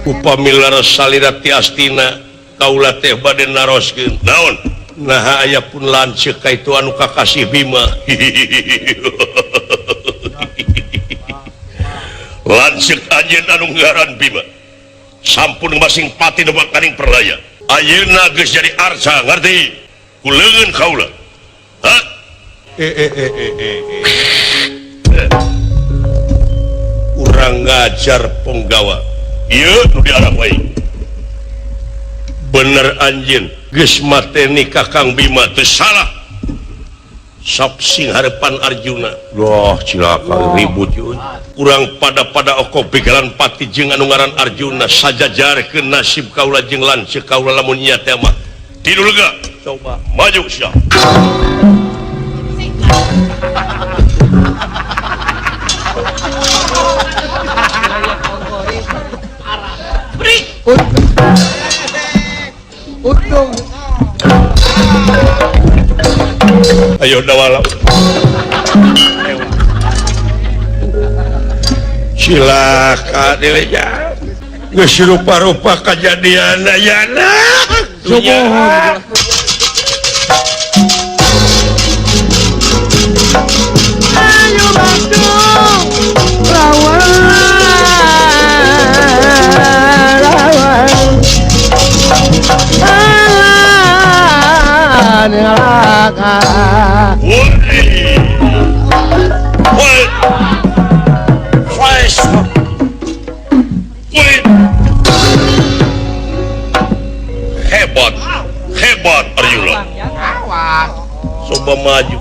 Upami laras salira ti astina kaula teh bade naroskeun. Naon? Naha aya pun lanceuk ka itu anu kakasih Bima. Lanceuk anjeun anu ngaran Bima. Sampun masing pati nu bakaring perlaya. Ayeuna geus jadi arca ngarti? Ku leungeun kaula. Hah? Urang ngajar penggawa. Ieu nu diarah wae. Bener anjeun geus mateni Kakang Bima teu salah. Sok sing harepan Arjuna. Wah, cilaka ribut yeuh. Urang pada-pada oko begalan pati jeung anu ngaran Arjuna sajajarkeun nasib kaula jeung lanceuk kaula lamun nya teh mah. Tidur lega. Coba maju sia. Untung. Ayo dawala. Cilaka dileja. Geus rupa-rupa kajadian ayana. Subuh. Ayo Bandung lawan lawan Hebat, hebat Arjuna. Coba maju.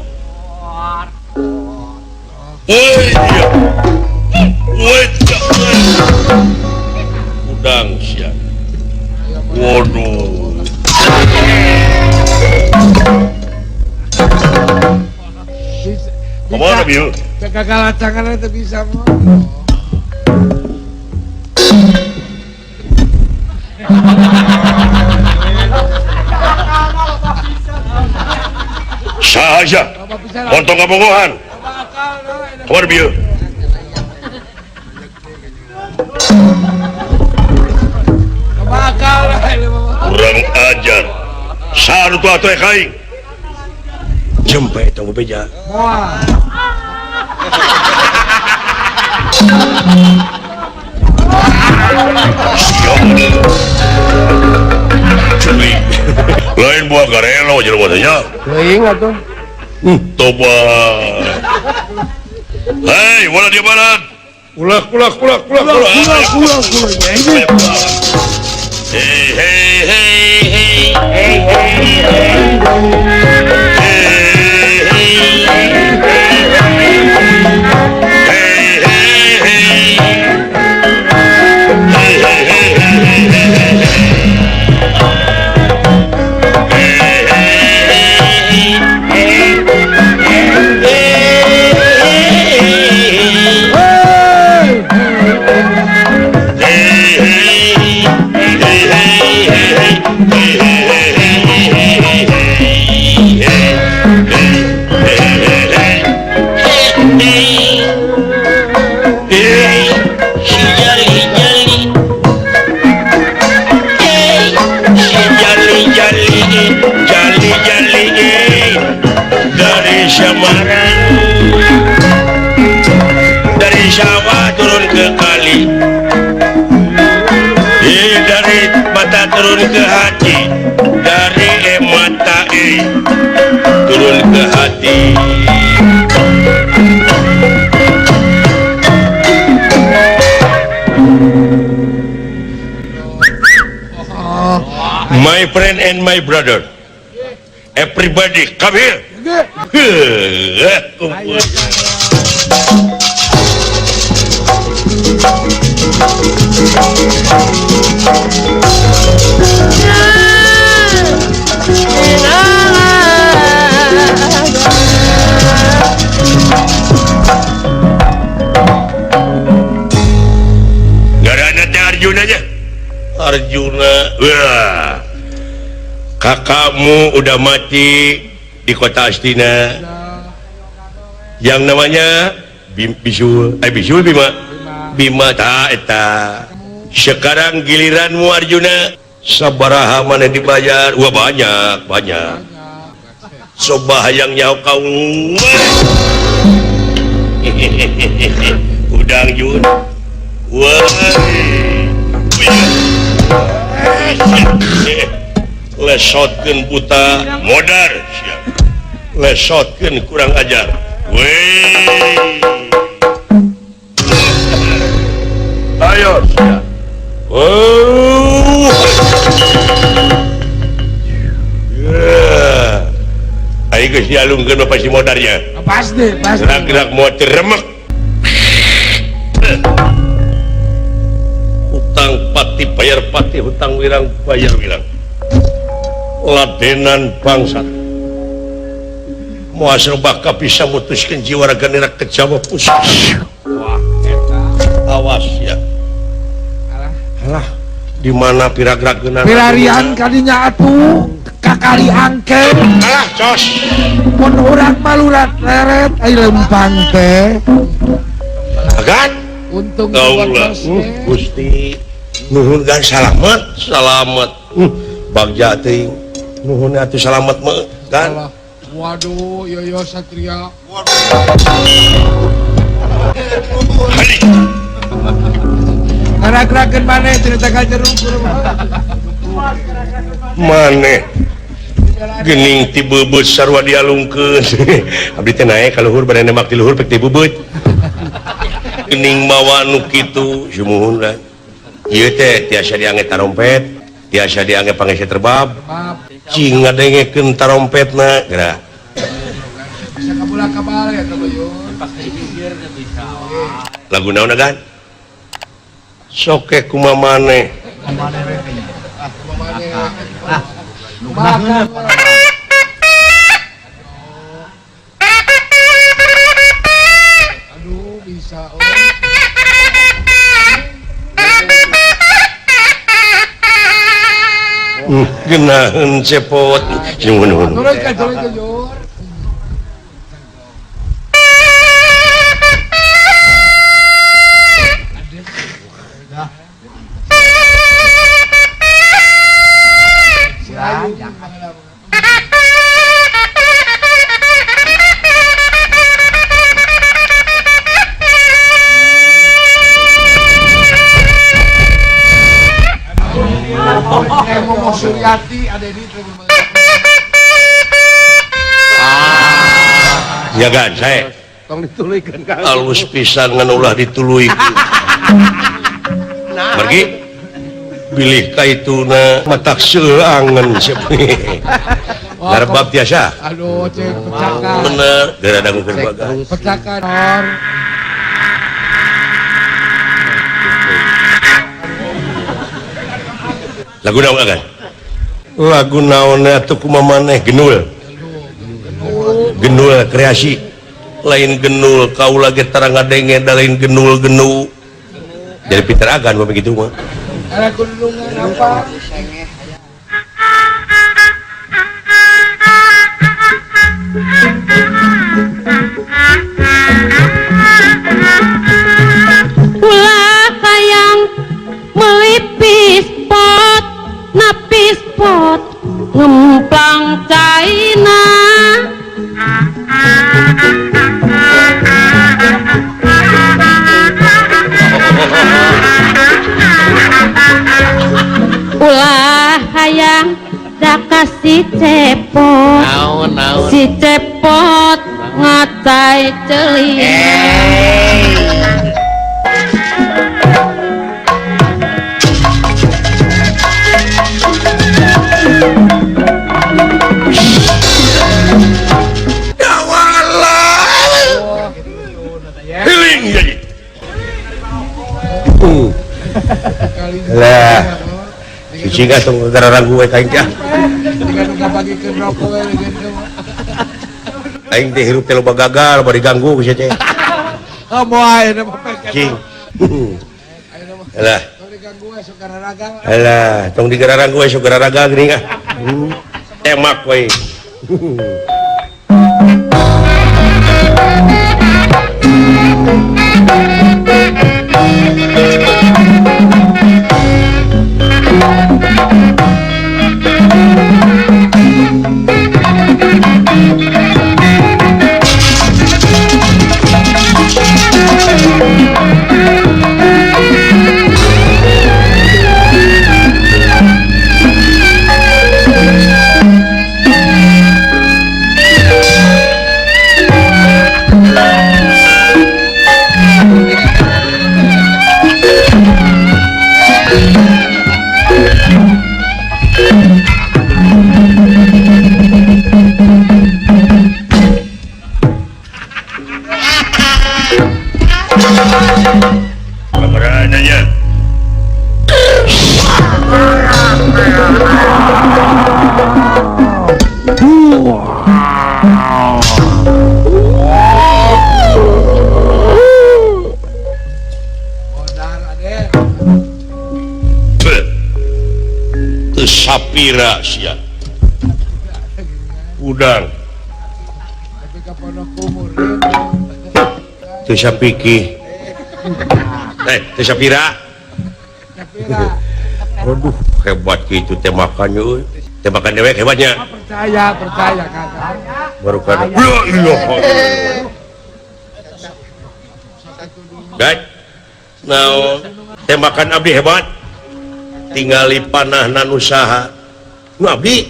Woi, woi, udang siap. Waduh. Kemana bieu? Kagak itu bisa mah. Sahaja. Montong kabogohan. Kemana bieu? Kurang ajar. Saha nu atuh kaing. Jempe eta beja. Lain buah garelo jelema teh nya. Teuing atuh. Toba. Hei, wala di barat. Ulah ulah ulah ulah ulah ulah ulah. Hey hey hey hey hey hey hey. Hey, hey, hey, hey, hey, hey, hey, hey. sawah turun ke kali. Dari mata turun ke hati, dari mata turun ke hati. My friend and my brother, everybody come here. Kumpul. Garana teh Arjuna nya. Arjuna, wah. Kakakmu udah mati di kota Astina. Yang namanya Bisul, Bisul Bima. Bima ta eta. Sekarang giliranmu Arjuna. Sabaraha mana dibayar? Wah banyak, banyak. Coba hayang nyaho kau. Udang Jun. Wah. Lesotkeun buta modar siap. Lesotkeun kurang ajar. Weh. Ayo siap. Oh. Yeah. Ayo geus dialungkeun mah pasti modarnya. Pasti, pasti. Gerak-gerak mau teremek. Hutang pati bayar pati, hutang wirang bayar wirang. Ladenan bangsat. Muasal baka bisa mutuskan jiwa raga nira ke Jawa pusat. Wah, eta. Awas ya. Alah. Alah, di mana piragrageuna? Pirarian kadinya atuh kakali angke. Alah, cos. Mun urang malurat leret ai lempang teh. Agan. Untung kaulah. Gusti, nuhun gan salamet, salamet. Bagja teuing. Nuhun atuh salamet mah kan. Waduh, Yoyo Satria. Ngarak-rakeun maneh cerita ka jeruk. Maneh geuning ti beubeut sarua dialungkeun. Abdi teh naek ka luhur bade nembak ti luhur pek ti beubeut. Geuning mawa nu kitu sumuhun lah. Ieu teh tiasa diange tarompet, tiasa diange pangese terbab. Cing ngadengekeun tarompetna geura. Bisa kabula kabal ya teh Yun. Lagu naon kan? Soke kumaha maneh. Aduh bisa. Genaheun cepot. Nuhun. Suryati ada di ya kan saya tong dituluykeun Kang. Alus pisan ngan ulah dituluykeun. Pergi bilih ka ituna matak seuangeun sepi. Garbab tiasa. Aduh cek pecakan. Bener, geura dangukeun bagas. Pecakan. Lagu naon kan? Lagu naon atuh kumaha maneh genul. Genul kreasi. Lain genul kaula ge tara ngadenge da lain genul genu. Jadi Peter Agan mah begitu mah. Era kundungan apa? Ulah hayang melipis pot napis pot ngemplang caina. si Cepot. Si Cepot ngacai ceuli. Lah, cicing ah tong gara gue aing teh. Aing teh hirup teh loba gagal, bari diganggu ku sia teh. Oh moal cing. Lah. Alah, tong digararang gue sok gararaga geuning ah. Emak we. Sapira sia udang teu sapiki teu sapira. Waduh hebat kitu teh makannya euy, teh makan dewek hebatnya. Percaya percaya kakak baru kada la ilaha illallah. Guys naon teh makan abdi hebat, tingali panahna nu saha nu abdi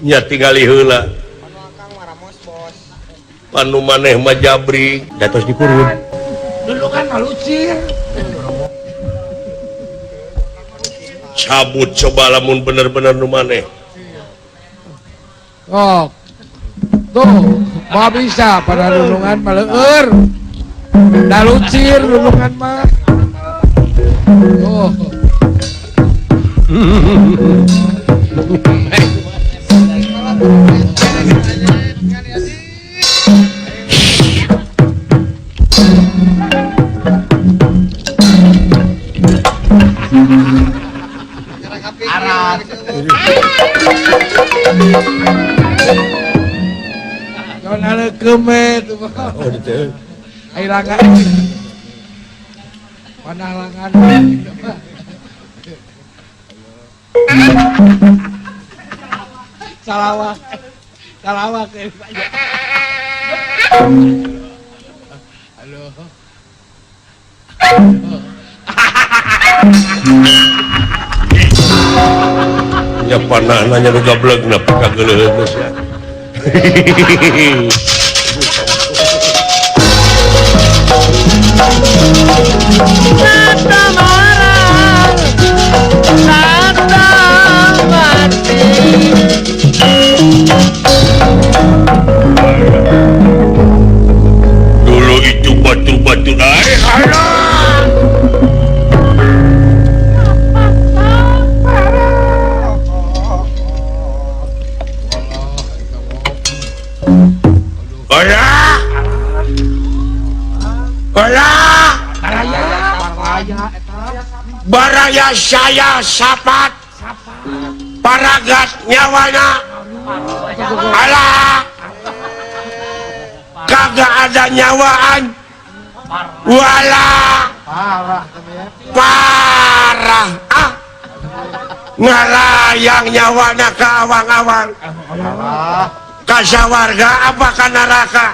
nya tingali heula panu maneh mah jabrik datos dikurun dulu kan malucir cabut coba lamun bener-bener nu maneh. Oh tuh mah bisa pada lulungan mah leueur da lucir lulungan mah. Oh salawat salawat halo ya panah nanya lu gablek napa kageuleuheun sia. Dulu itu batu-batu air. Baraya saya sapat paragat nyawana alah kagak ada nyawaan wala parah ah ngalayang nyawana ke awang-awang kasawarga apa ka neraka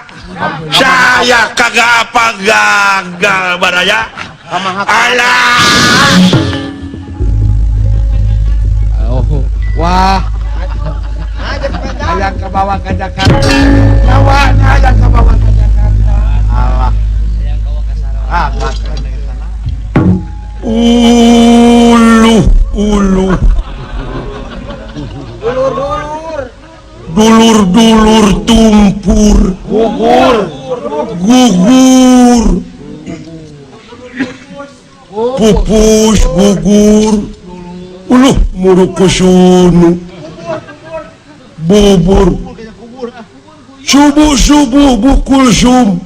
saya kagak apa gagal baraya alah. Oh, wah. Hayang kabawa ka Jakarta. Nyawana hayang kabawa ka Jakarta. Alah. Hayang kabawa ka Sarawak. Uluh uluh. Dulur-dulur. Dulur-dulur tumpur. Gugur. Gugur. Pupus gugur. Uluh murukusunu. Bubur. Subuh-subuh bukul sum.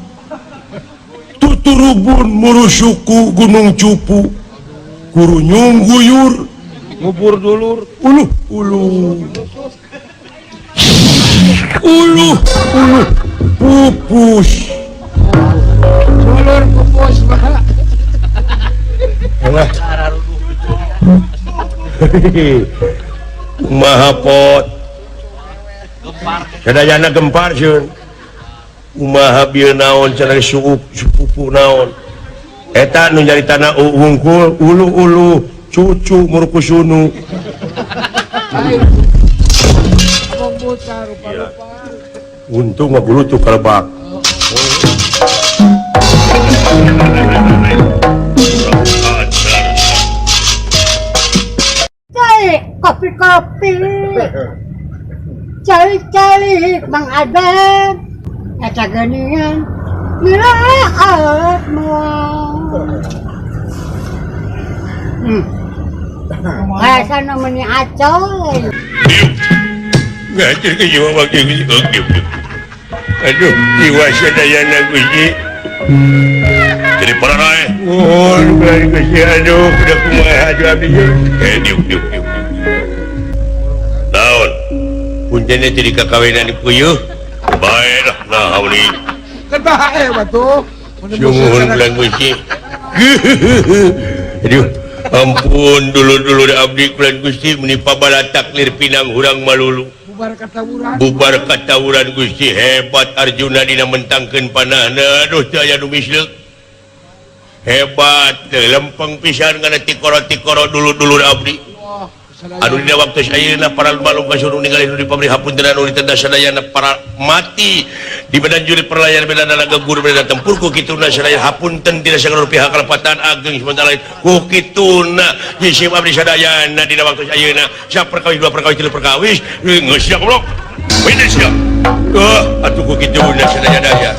Tuturubun murusuku gunung cupu. Kurunyung guyur. Ngubur dulur. Uluh uluh. Uluh uluh pupus. Dulur pupus mah. Alah. Kumaha pot. Sadayana gempar sieun. Kumaha bieu naon cenah suup supupu naon. Eta nu nyaritana wungkul ulu-ulu cucu murkusunu. Untung ngagulutuk kalebak. Kopi-kopi, cari-cari Bang Adem, eta geuningan milaat moal. Rasana meuni acoy. Ngajar ke jiwa waktu aduh, jiwa sadayana Gusti. Jadi para rae. Oh, Gusti aduh, udah kumaha aduh abdi. Diuk diuk diuk. Naon? Puntenna jadi kakawinan puyuh. Bae lah nah hauli. Kan bae batuh. Sumuhun bulan Gusti. Aduh, ampun dulur-dulur abdi bulan Gusti meni pabalatak lir pinang hurang malulu. Bubar katawuran Gusti hebat Arjuna dina mentangkeun panahna aduh teu aya nu misleuk. Hebat teu lempeng pisan kana tikoro-tikoro dulur-dulur abdi. Anu dina waktu ayeuna para balung kasurung ningali nu dipamri hapunten anu ditenda sadayana para mati di badan juri perlayan beda naga guru beda tempur ku kituna sadaya hapunten tidak sagala pihak kalepatan ageng sementara lain ku kituna jisim abdi sadayana dina waktu ayeuna saperkawis dua perkawis tilu perkawis geus sia goblok wene sia atuh ku kituna sadaya daya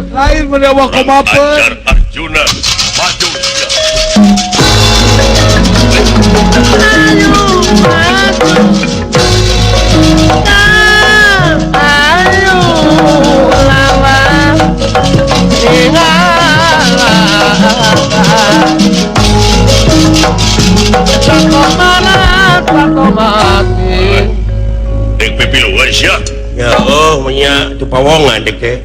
lain mendewa kumapeun ajar Arjuna maju sia. Ayo lawan dek pipiluan sia. Ya oh nya teu pawongan dek teh.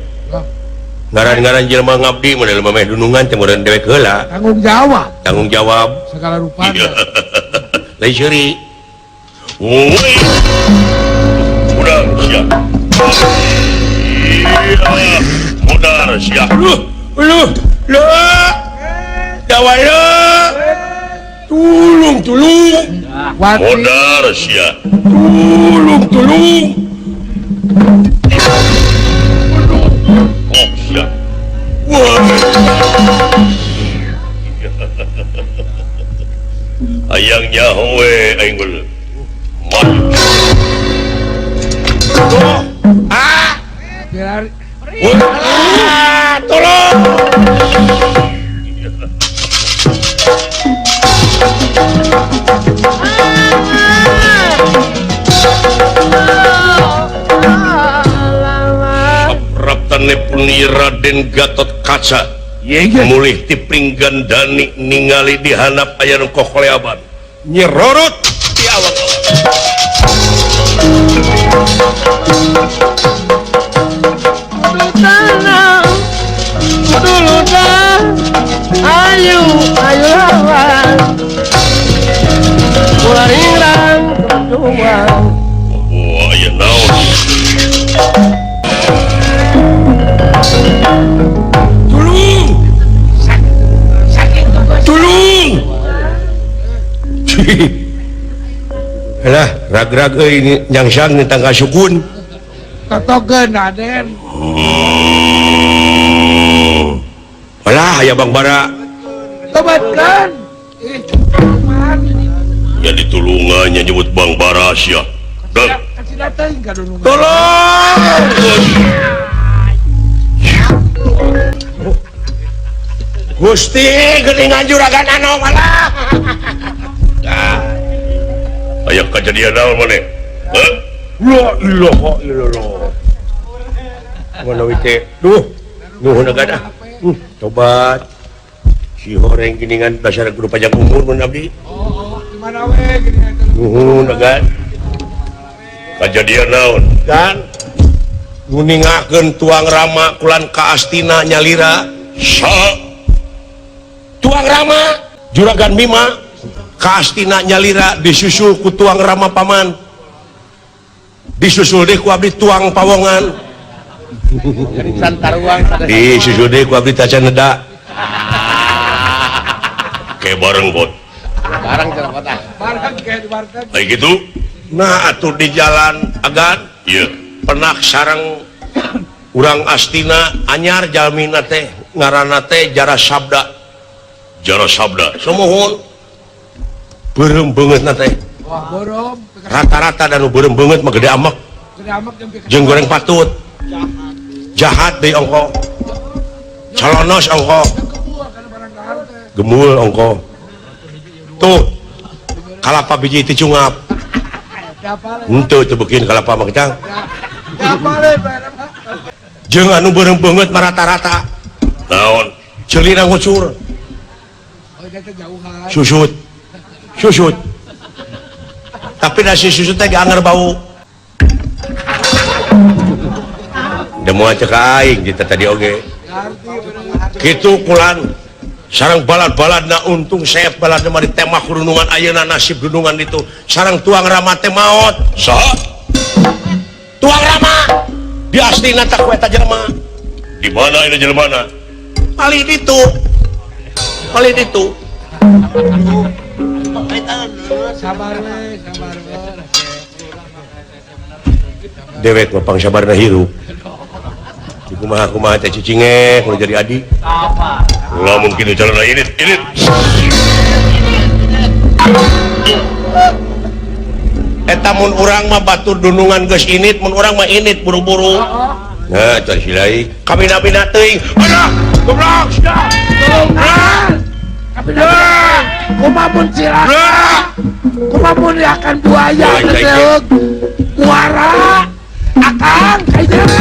Ngaran-ngaran jelema ngabdi mun jelema meh dunungan teh meureun dewek heula. Tanggung jawab. Tanggung jawab segala rupana. Lain seuri. Woi. Modar sia. Iya, modar sia. Luh, luh, luh. Dawala. Tulung, tulung. Modar sia. Tulung, tulung. Oh, sia. Wah. Hayang nyaho we aing geuleuh. Maju. Ah! Ah, tolong. Sapraptane puni Raden Gatot Kaca mulih ti Pringgandani ningali di handap aya nu kokoleaban nyerorot di awak-awak. Ayu ayu lawan kularingrang berjuang. Wah, aya naon? Tulung! Tulung! Alah, rag-rag euy nyangsang tangka sukun. Totogeun Raden. Alah aya Bang Bara. Tobatkeun. Ih, kumaha Ya ditulungannya nyebut Bang Bara sia. Dan tolong. Gusti geuningan juragan Anom alah. Aya kajadian naon maneh? Heuh? La ilaha illallah. Mana teh? Duh, nuhun agan ah. Tobat. Si horeng geuningan dasar guru panjang umur mun abdi. Oh, di mana we geuningan teh? Nuhun agan. Kajadian naon? Kan nguningakeun tuang Rama kulan ka Astina nyalira. Sa tuang Rama juragan Bima ka Astina nyalira disusul ku tuang Rama paman. Disusul deui ku abdi tuang pawongan. Disusul deui ku abdi tacan neda. Kayak bareng bot. Bareng cenah kota. Bareng kayak di warteg. Kayak gitu. Nah atuh di jalan agan iya penak sareng urang Astina anyar jalmina teh ngaranna teh Jara Sabda. Jara Sabda sumuhun beureum beungeutna teh. Wah, beureum. Rata-rata dan nu beureum beungeut mah gede amek. Gede amek jeung goreng patut. Jahat deui ongko. Calonos ongko. Gemul ongko. Tuh kalapa biji teh cungap. Henteu teu beukeun kalapa mah kecang. Jeung anu beureum beungeut mah rata-rata. Naon? Ceulina ngucur. Susut. Susut. Tapi nasi susut teh geanger bau. Da moal cek aing di tadi oge. Kitu kulan sareng balad-baladna untung seep baladna mah ditembak gunungan ayeuna nasib gunungan itu sareng tuang Rama teh maot. Saha? Tuang Rama di Astina teh ku eta jelema. Di mana ini jelemana? Palih ditu. Palih ditu. Sabar we, sabar we. Dewek mah pangsabarna hirup. Kumaha kumaha teh cicinge kudu jadi adi. Lamun kitu carana init init. Eta mun urang mah batur dunungan geus init, mun urang mah init buru-buru. Nah, cari silai. Kabina-bina teuing. Alah, goblok sia. Tolongan. Kabina. Kumaha mun cilaka? Kumaha mun akan buaya teh muara akang kayaknya.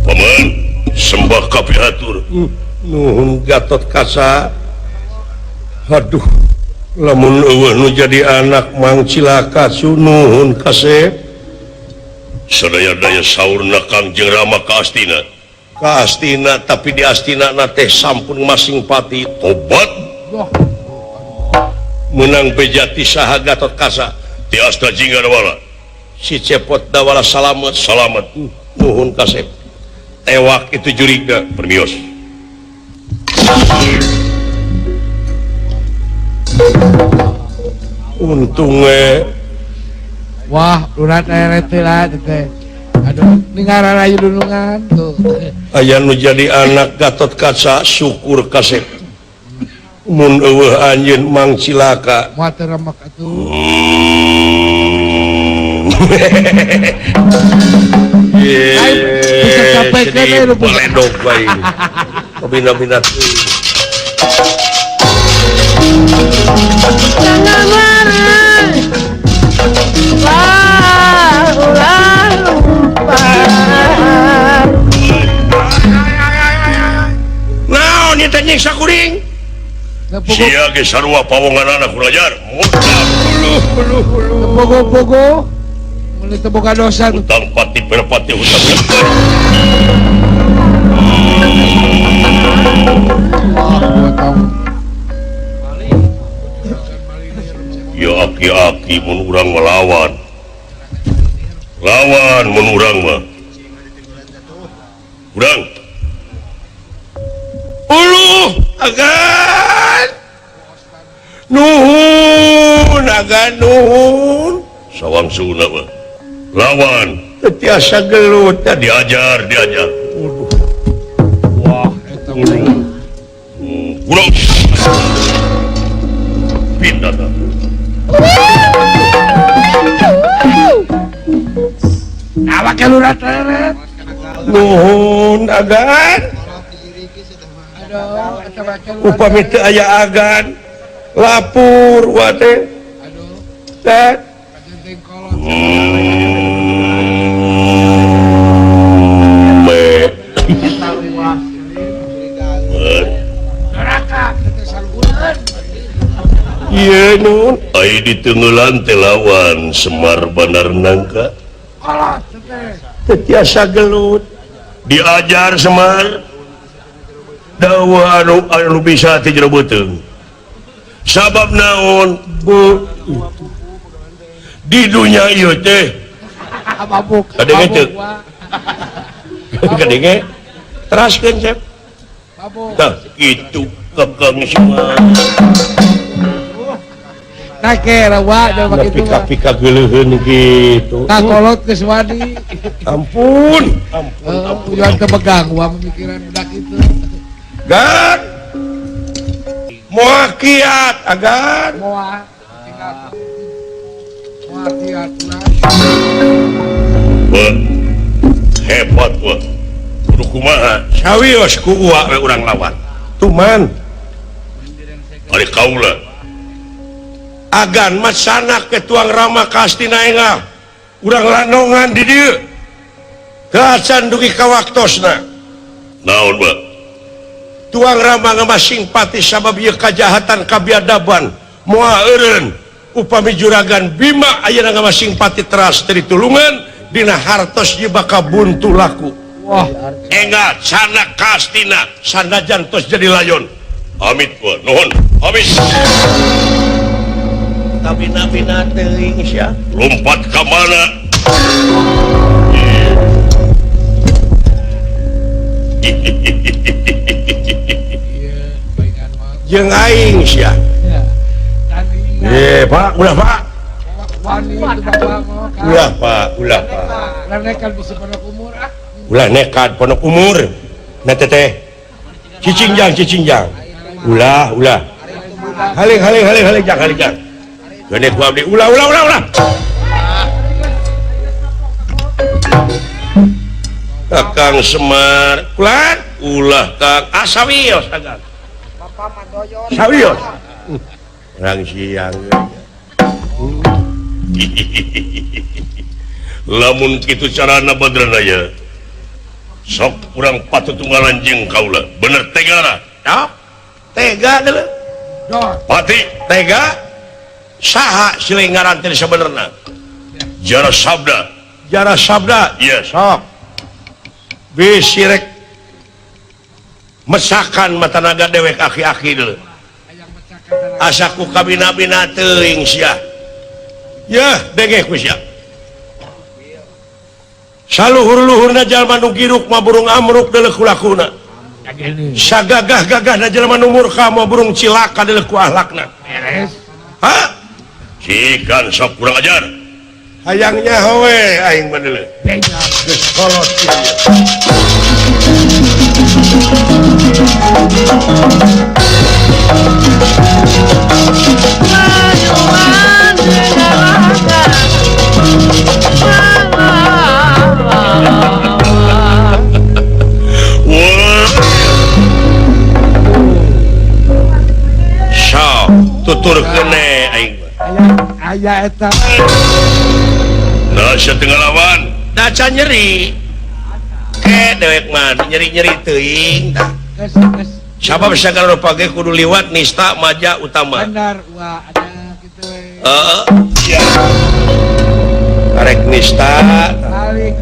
Paman, sembah kapihatur. Nuhun Gatot Kaca. Aduh, lamun eueuh nu jadi anak mang cilaka nuhun kasep. Sadaya-daya saurna Kangjeng Rama ka Astina. Ka Astina tapi di Astina na teh sampun masing pati tobat. Menang bejati saha Gatot Kaca ti Asta Jingga Dawala. Si Cepot Dawala salamet salamet. Nuhun kasep. Tewak itu jurigna permios. Untungnya wah lurat lah teh. Aduh ningara rayu dunungan tuh. Aya nu jadi anak Gatot Kaca syukur kasep. Mun eueuh anjeun mang cilaka. Moal teu remek atuh. Bisa sampai ke baledog bae. Kabina-bina teuing. Naon ieu teh nyiksa kuring? Sia ge sarua pawonganana kulajar. Murtad. Pogo-pogo. Mun teu boga dosa. Hutang pati perpati hutang. Aki-aki mun urang melawan. Lawan mun urang mah. Urang. Uluh agan. Nuhun agan nuhun. Sawang suna mah. Lawan teu tiasa gelut diajar diajar. Waduh. Wah eta Urang. Pindah tah. Awak lurah teret. Nuhun agan. Upami teu aya agan lapur wa teh. Teh. Ieu nun ai ditenggelan teh lawan Semar Bandar Nangka. Teu tiasa gelut diajar Semar dawa anu bisa ti jero beuteung sabab naon bu di dunya ieu teh mabuk kadenge teu kadenge teraskeun Cep tah kitu kekeng Semar nah kera wa jelema kitu pika-pika geuleuheun kitu tah kolot geus wani ampun ampun ampun juan temegang wa pemikiran budak itu gan moal kiat agan moal tinggal moal kiat lah hebat wa kudu kumaha sawios ku uwa we urang lawan tuman ari kaula agan masanak ke tuang Rama kastina engal urang lanongan di dieu kacan dugi ka waktosna naon ba tuang Rama ngamasing pati sabab ieu kajahatan kabiadaban moal eureun upami juragan Bima ayeuna ngamasing pati teras teu ditulungan dina hartos ieu bakal buntu laku wah engal sanak kastina sanajan tos jadi layon amit wa nuhun amit kabina-bina teuing sia lompat ka mana jeung aing sia Pak ulah Pak ulah Pak ulah Pak ulah nekat bisa pondok umur ah ulah nekat pondok umur nah teteh cicing jang ulah ulah haling haling haling haling jang haling jang gede ku abdi ulah ulah ulah ulah Kakang Semar ulah ulah Kang asawios Kang sawios urang siang lamun kitu carana Badranaya sok urang patut tunggalan jeung kaula bener tega lah tega deuleu pati tega saha silih ngaran teh sabenerna jara sabda ieu sok bisi rek mesakan mata naga dewek aki-aki deuleu asa ku kabina-bina teuing sia yeuh denge ku sia saluhur-luhurna jalma nu giruk mah burung amruk deuleu ku lakuna sagagah-gagahna jalma nu murka mah burung cilaka deuleu ku ahlakna beres ha cikan sok kurang ajar hayangnya we aing mah deuleu geus kolot kieu tutur kene aing aya eta nah sia teu ngalawan da can nyeri dewek mah nyeri-nyeri teuing tah sabab sagala rupa ge kudu liwat nista maja utama benar wah ada kitu we heeh iya karek nista balik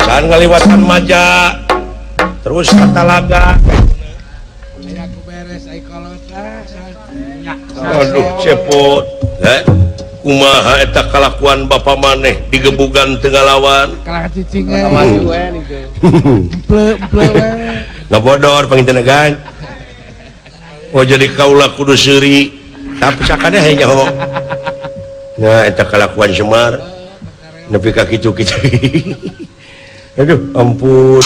can ngaliwatan maja terus ka talaga aya ku beres ai kolot lah. Aduh cepot. Kumaha eta kalakuan bapa maneh digebugan teu ngalawan. Kalah cicing we. Emple-emple we. Ngabodor panginten gan. Oh jadi kaula kudu seuri. Tapi sakadeh hayang nyaho. Nah eta kalakuan Semar. Nepi ka kitu-kitu. Aduh ampun.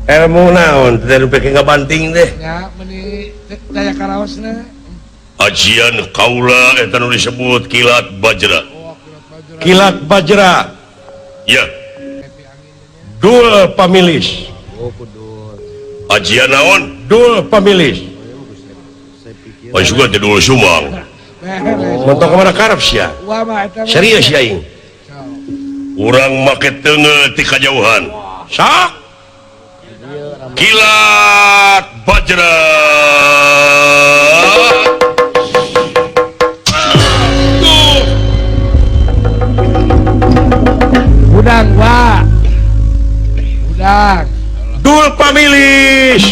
Ilmu naon teh nu peke ngabanting teh nya meuni daya karaosna. Ajian kaula eta nu disebut kilat bajra. Kilat bajra. Ya. Dul pamilis. Ajian naon? Dul pamilis. Oh juga teh dul sumang. Mentok ka mana karep sia? Serius ya aing. Urang make teungeut ti kajauhan. Sok. Kilat bajra. Udang wa. Udang. Dul pamilis.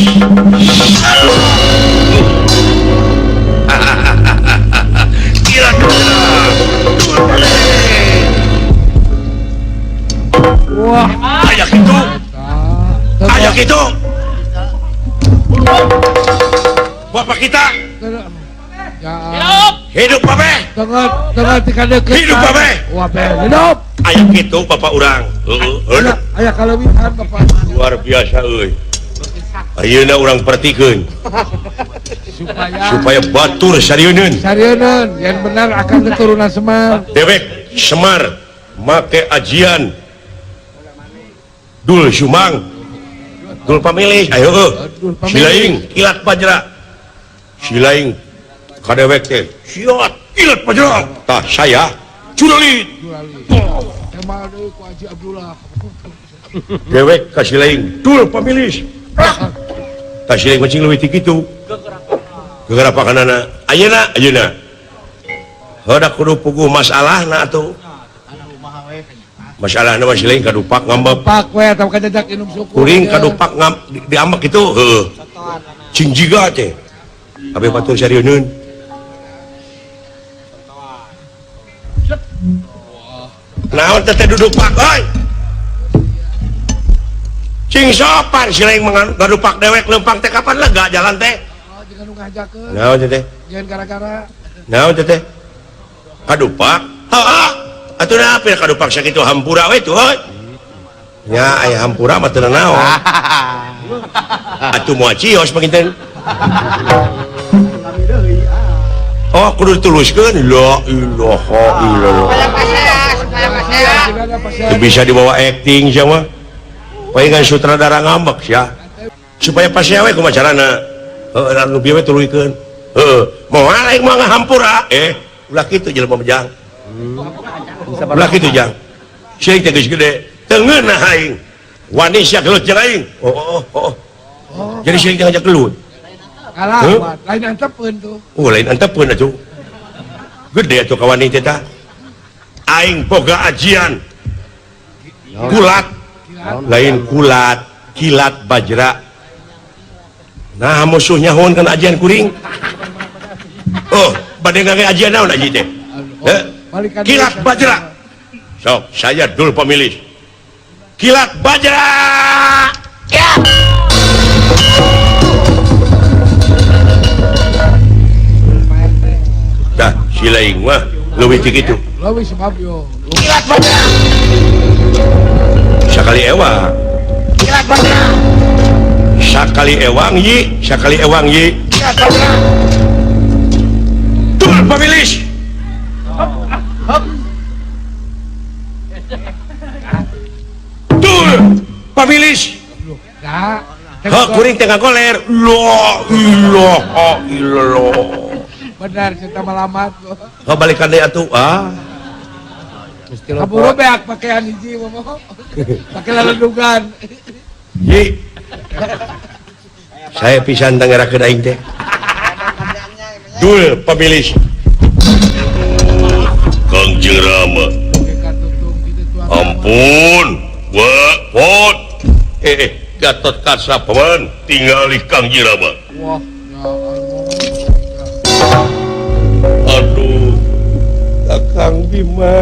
Kilat bajra. Dul pamilis. Wah, ayak itu. Ayak itu. Bapak kita hidup. Hidup babe. Hidup babe. Hidup. Ayak itu bapak urang. Heeh. Aya kaleuwihan bapak. Luar biasa euy. Ayeuna urang pertikeun. Supaya batur sarieun. Sarieun yang benar akan keturunan Semar. Dewek Semar make ajian Dul Sumang. Dul pamilih, ayo silaing kilat bajra. Silaing kadewek teh. Siot kilat bajra. Tah saya curalit. Kemal deui ku Haji Abdullah. Dewek ka silaing dul pamilih. Tah silaing kucing leuwih ti kitu. Gegerapakanana. Ayeuna ayeuna. Heuda kudu puguh masalahna atuh. Masalah nama silaing kadupak ngambek. Pak we atawa kajajak inum suku. Kuring kadupak ngam diambek kitu heuh. Cing jiga teh. Kabeh batur sarieun. Naon teh teh dudupak euy. Cing sopan silaing ngadupak dewek leumpang teh kapan lega jalan teh. Oh, jangan nu ngajakeun. Naon teh teh? Jangan gara-gara. Naon teh teh? Kadupak. Heeh. Atuh na apil kadupak sakitu hampura we tuh euy. Nya aya hampura mah teu naon. Atuh moal cios panginten. Oh kudu dituluskeun la ilaha illallah. Teu bisa dibawa acting sia mah. Palingan sutradara ngambek sia. Supaya pasea we kumaha carana. Heuh nu bieu we tuluykeun. Heuh, moal aing mah ngahampura. Ulah kitu jelema bejang. Ulah kitu jang. Sia teh geus gede, teu ngeunah aing. Wani sia gelut jeung aing. Oh oh oh. Jadi sia teh ngajak gelut. Kalah, lain antepeun tuh. Oh, lain antepeun atuh. Gede atuh kawani teh tah. Aing boga ajian. Kulat. Lain kulat, kilat bajra. Nah, musuhnya hoon kana ajian kuring. Oh, bade ngangge ajian naon aji teh? Kilat bajra. Sok, saya dul pemilih. Kilat bajra. Ya. Dah, silaing mah leuwih ti kitu. Leuwih sebab yo. Kilat bajra. Sakali ewang. Kilat bajra. Sakali ewang yi, sakali ewang yi. Kilat bajra. Dul pemilih. Dul pamilis. Hah, kuring teh ngagoler. La ilaha illallah. Benar cinta malamat. Hah, balikan deui atuh. Ah. Kaburu beak pakaian hiji momo. Pake laledugan. Ji. Saya pisan tangerakeun aing teh. Dul pabilis. Kangjeng Rama. Ampun, wa pot. Gatot Kaca paman tingali Kangjeng Rama. Wah, ya Allah. Aduh, Kakang Bima.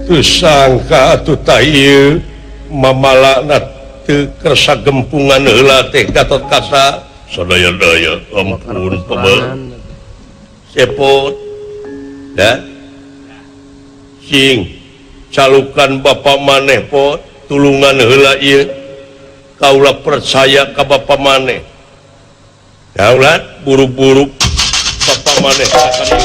Teu sangka atuh tah ieu mamalana teu kersa gempungan heula teh Gatot Kaca. Sadaya-daya ampun paman. Sepot. Da. Cing calukan bapak maneh pot tulungan heula ieu. Kaula percaya ka bapak maneh. Daulat buru-buru bapak maneh akan ayo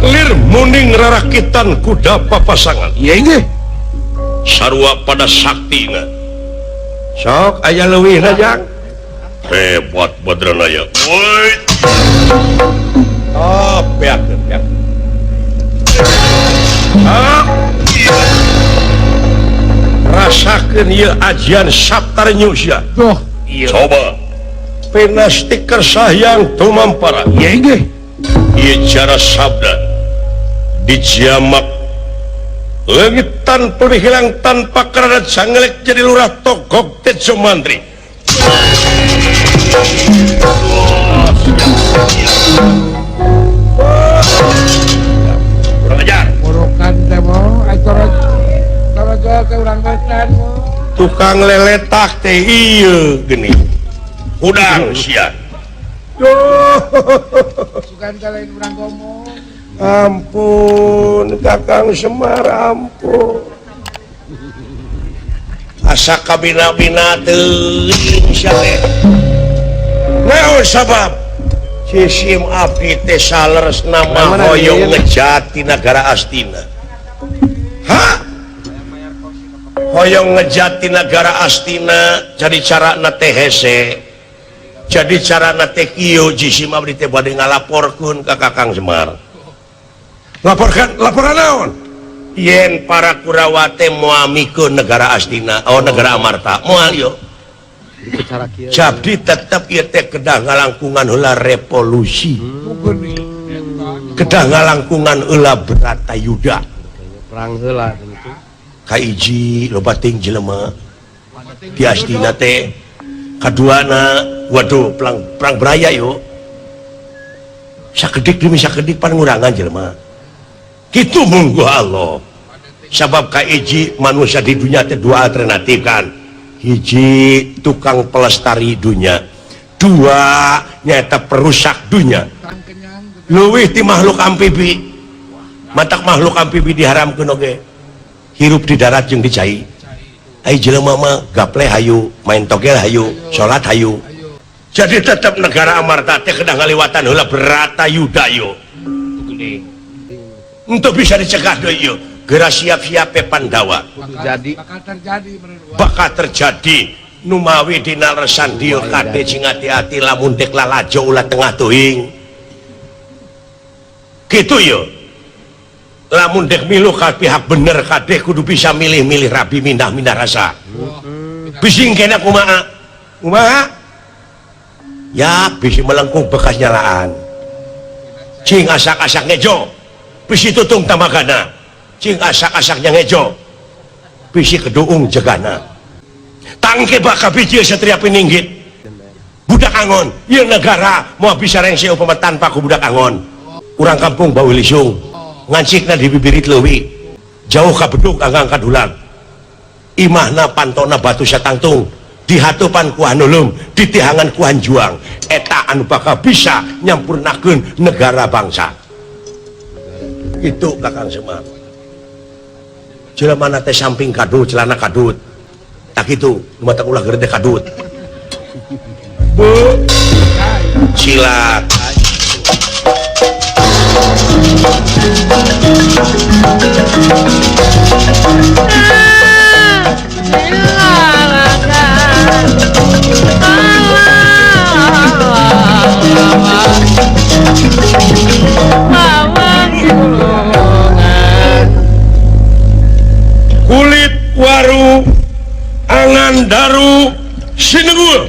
lir muning rarakitan kuda papasangan. Iya nggih. Sarua pada saktina. Sok aya leuwihna jang. Hebat Badranaya. Woi. Oh, beak beak. Ah. Rasakeun ieu ajian Saptarnyu sia. Tuh, iya. Coba. Pinasti kersahyang tumampara. Iya nggih. Ieu cara sabda dijamak leungit tanpa hilang tanpa karena jangelek jadi lurah togok Tejo Mantri. Kurang ajar. Morokan teh mo, toro teh urang wetan mo. Tukang leletak teh ieu geuning. Hudang sia. Duh. Sugan teh lain urang ngomong. Ampun Kakang Semar, ampun. Asa kabina-bina teuing sia teh. Naon sabab? Jisim abdi teh saleresna mah hoyong ngejati nagara Astina. Hah? Hoyong ngejati nagara Astina jadi carana teh hese. Jadi carana teh kieu jisim abdi teh bade ngalaporkeun ka Kakang Semar. Laporkan, laporan naon? Yen para Kurawa teh moal mikeun negara Astina, oh negara Amarta, moal yo. Jadi tetep ieu teh kedah ngalangkungan heula revolusi. Kedah ngalangkungan heula Bratayuda. Perang heula Kahiji loba teuing jelema di Astina teh. Kaduana, waduh perang beraya yo. Sakedik demi sakedik pan ngurangan jelema. Gitu munggu Allah. Sabab kahiji manusia di dunia teh dua alternatif kan. Hiji tukang pelestari dunia, dua nyata perusak dunia. Leuwih ti makhluk amfibi. Matak makhluk amfibi diharamkeun oge. Hirup di darat jeung di cai. Ai jelema mah gaple hayu, main togel hayu, salat hayu. Jadi tetep negara Amarta teh kedah ngaliwatan heula Bratayuda yo. Untuk bisa dicegah deui ieu. Geura siap-siap Pandawa. Bakal terjadi numawi dina resan dieu kade sing ati-ati lamun dek lalajo ulah tengah teuing. Kitu ye. Lamun dek milu ka pihak bener kade kudu bisa milih-milih rabi mindah-mindah rasa. Bising kena kumaha? Kumaha? Ya bisi melengkung bekas nyalaan. Cing asak-asak ngejo. Bisi tutung tamagana. Cing asak-asaknya ngejo. Bisi keduung jegana. Tangke bakal biji satria pininggit. Budak angon, ieu negara moal bisa rengse upama tanpa ku budak angon. Urang kampung bau lisung. Ngancikna di bibirit leuwi. Jauh ka bedug anggang ka dulang. Imahna pantona batu satangtung. Dihatupan ku hanulum, ditihangan ku hanjuang. Eta anu bakal bisa nyampurnakeun negara bangsa. Itu Kakang Semar. Jelema teh samping kadut, celana kadut. Tak itu, mata ulah gede kadut. Bu, cilak. Kulit waru angan daru sinenggul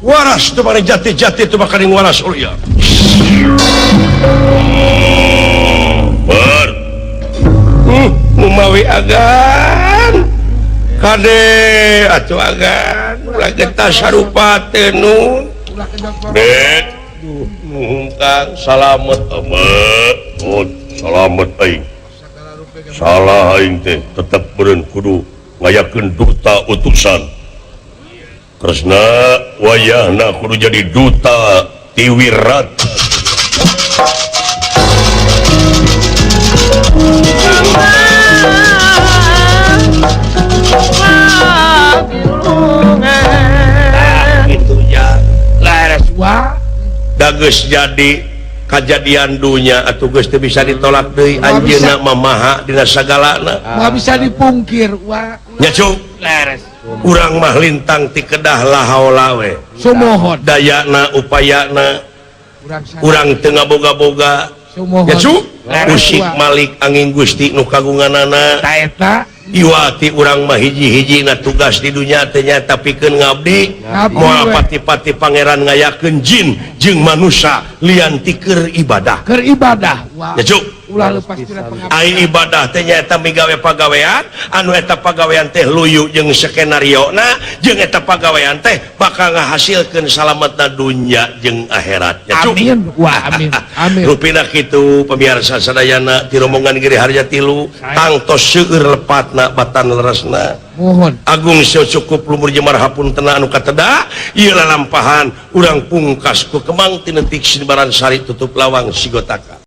waras tu mari jati-jati tu makaning waras ulia ber mumawi agan kade atuh agan ulah getah sarupa teh nun bet nuhun Kang salamet amat oh salamet aing salah aing teh tetep beureun kudu ngayakeun duta utusan Kresna wayahna kudu jadi duta ti Wirata. Gitu ya laras wa da geus jadi kajadian dunya atuh geus teu bisa ditolak deui anjeunna mah maha dina sagalana moal bisa dipungkir wa nya cuk laras urang mah lintang ti kedah lahaola we sumohon dayana upayana urang teu ngaboga-boga nya cuk usik malik angin Gusti nu kagunganana ta eta iwati urang mah hiji-hijina tugas di dunya teh nyaeta pikeun ngabdi moal pati-pati pangeran ngayakeun jin jeung manusia lian ti keur ibadah keur ibadah nya cuk ulah lepas tina pengabdian ai ibadah teh nyaeta migawe pagawean anu eta pagawean teh luyu jeung skenariona jeung eta pagawean teh bakal ngahasilkeun salametna dunya jeung akhirat nya cuk amin wah amin amin rupina kitu pemirsa sadayana ti rombongan Giri Harja tilu tangtos seueur lepatna batan leresna mohon agung seo cukup lumur jemar hapuntena anu kateda ieu lalampahan urang pungkas ku kemang tinetik sinbaran sari tutup lawang sigotaka.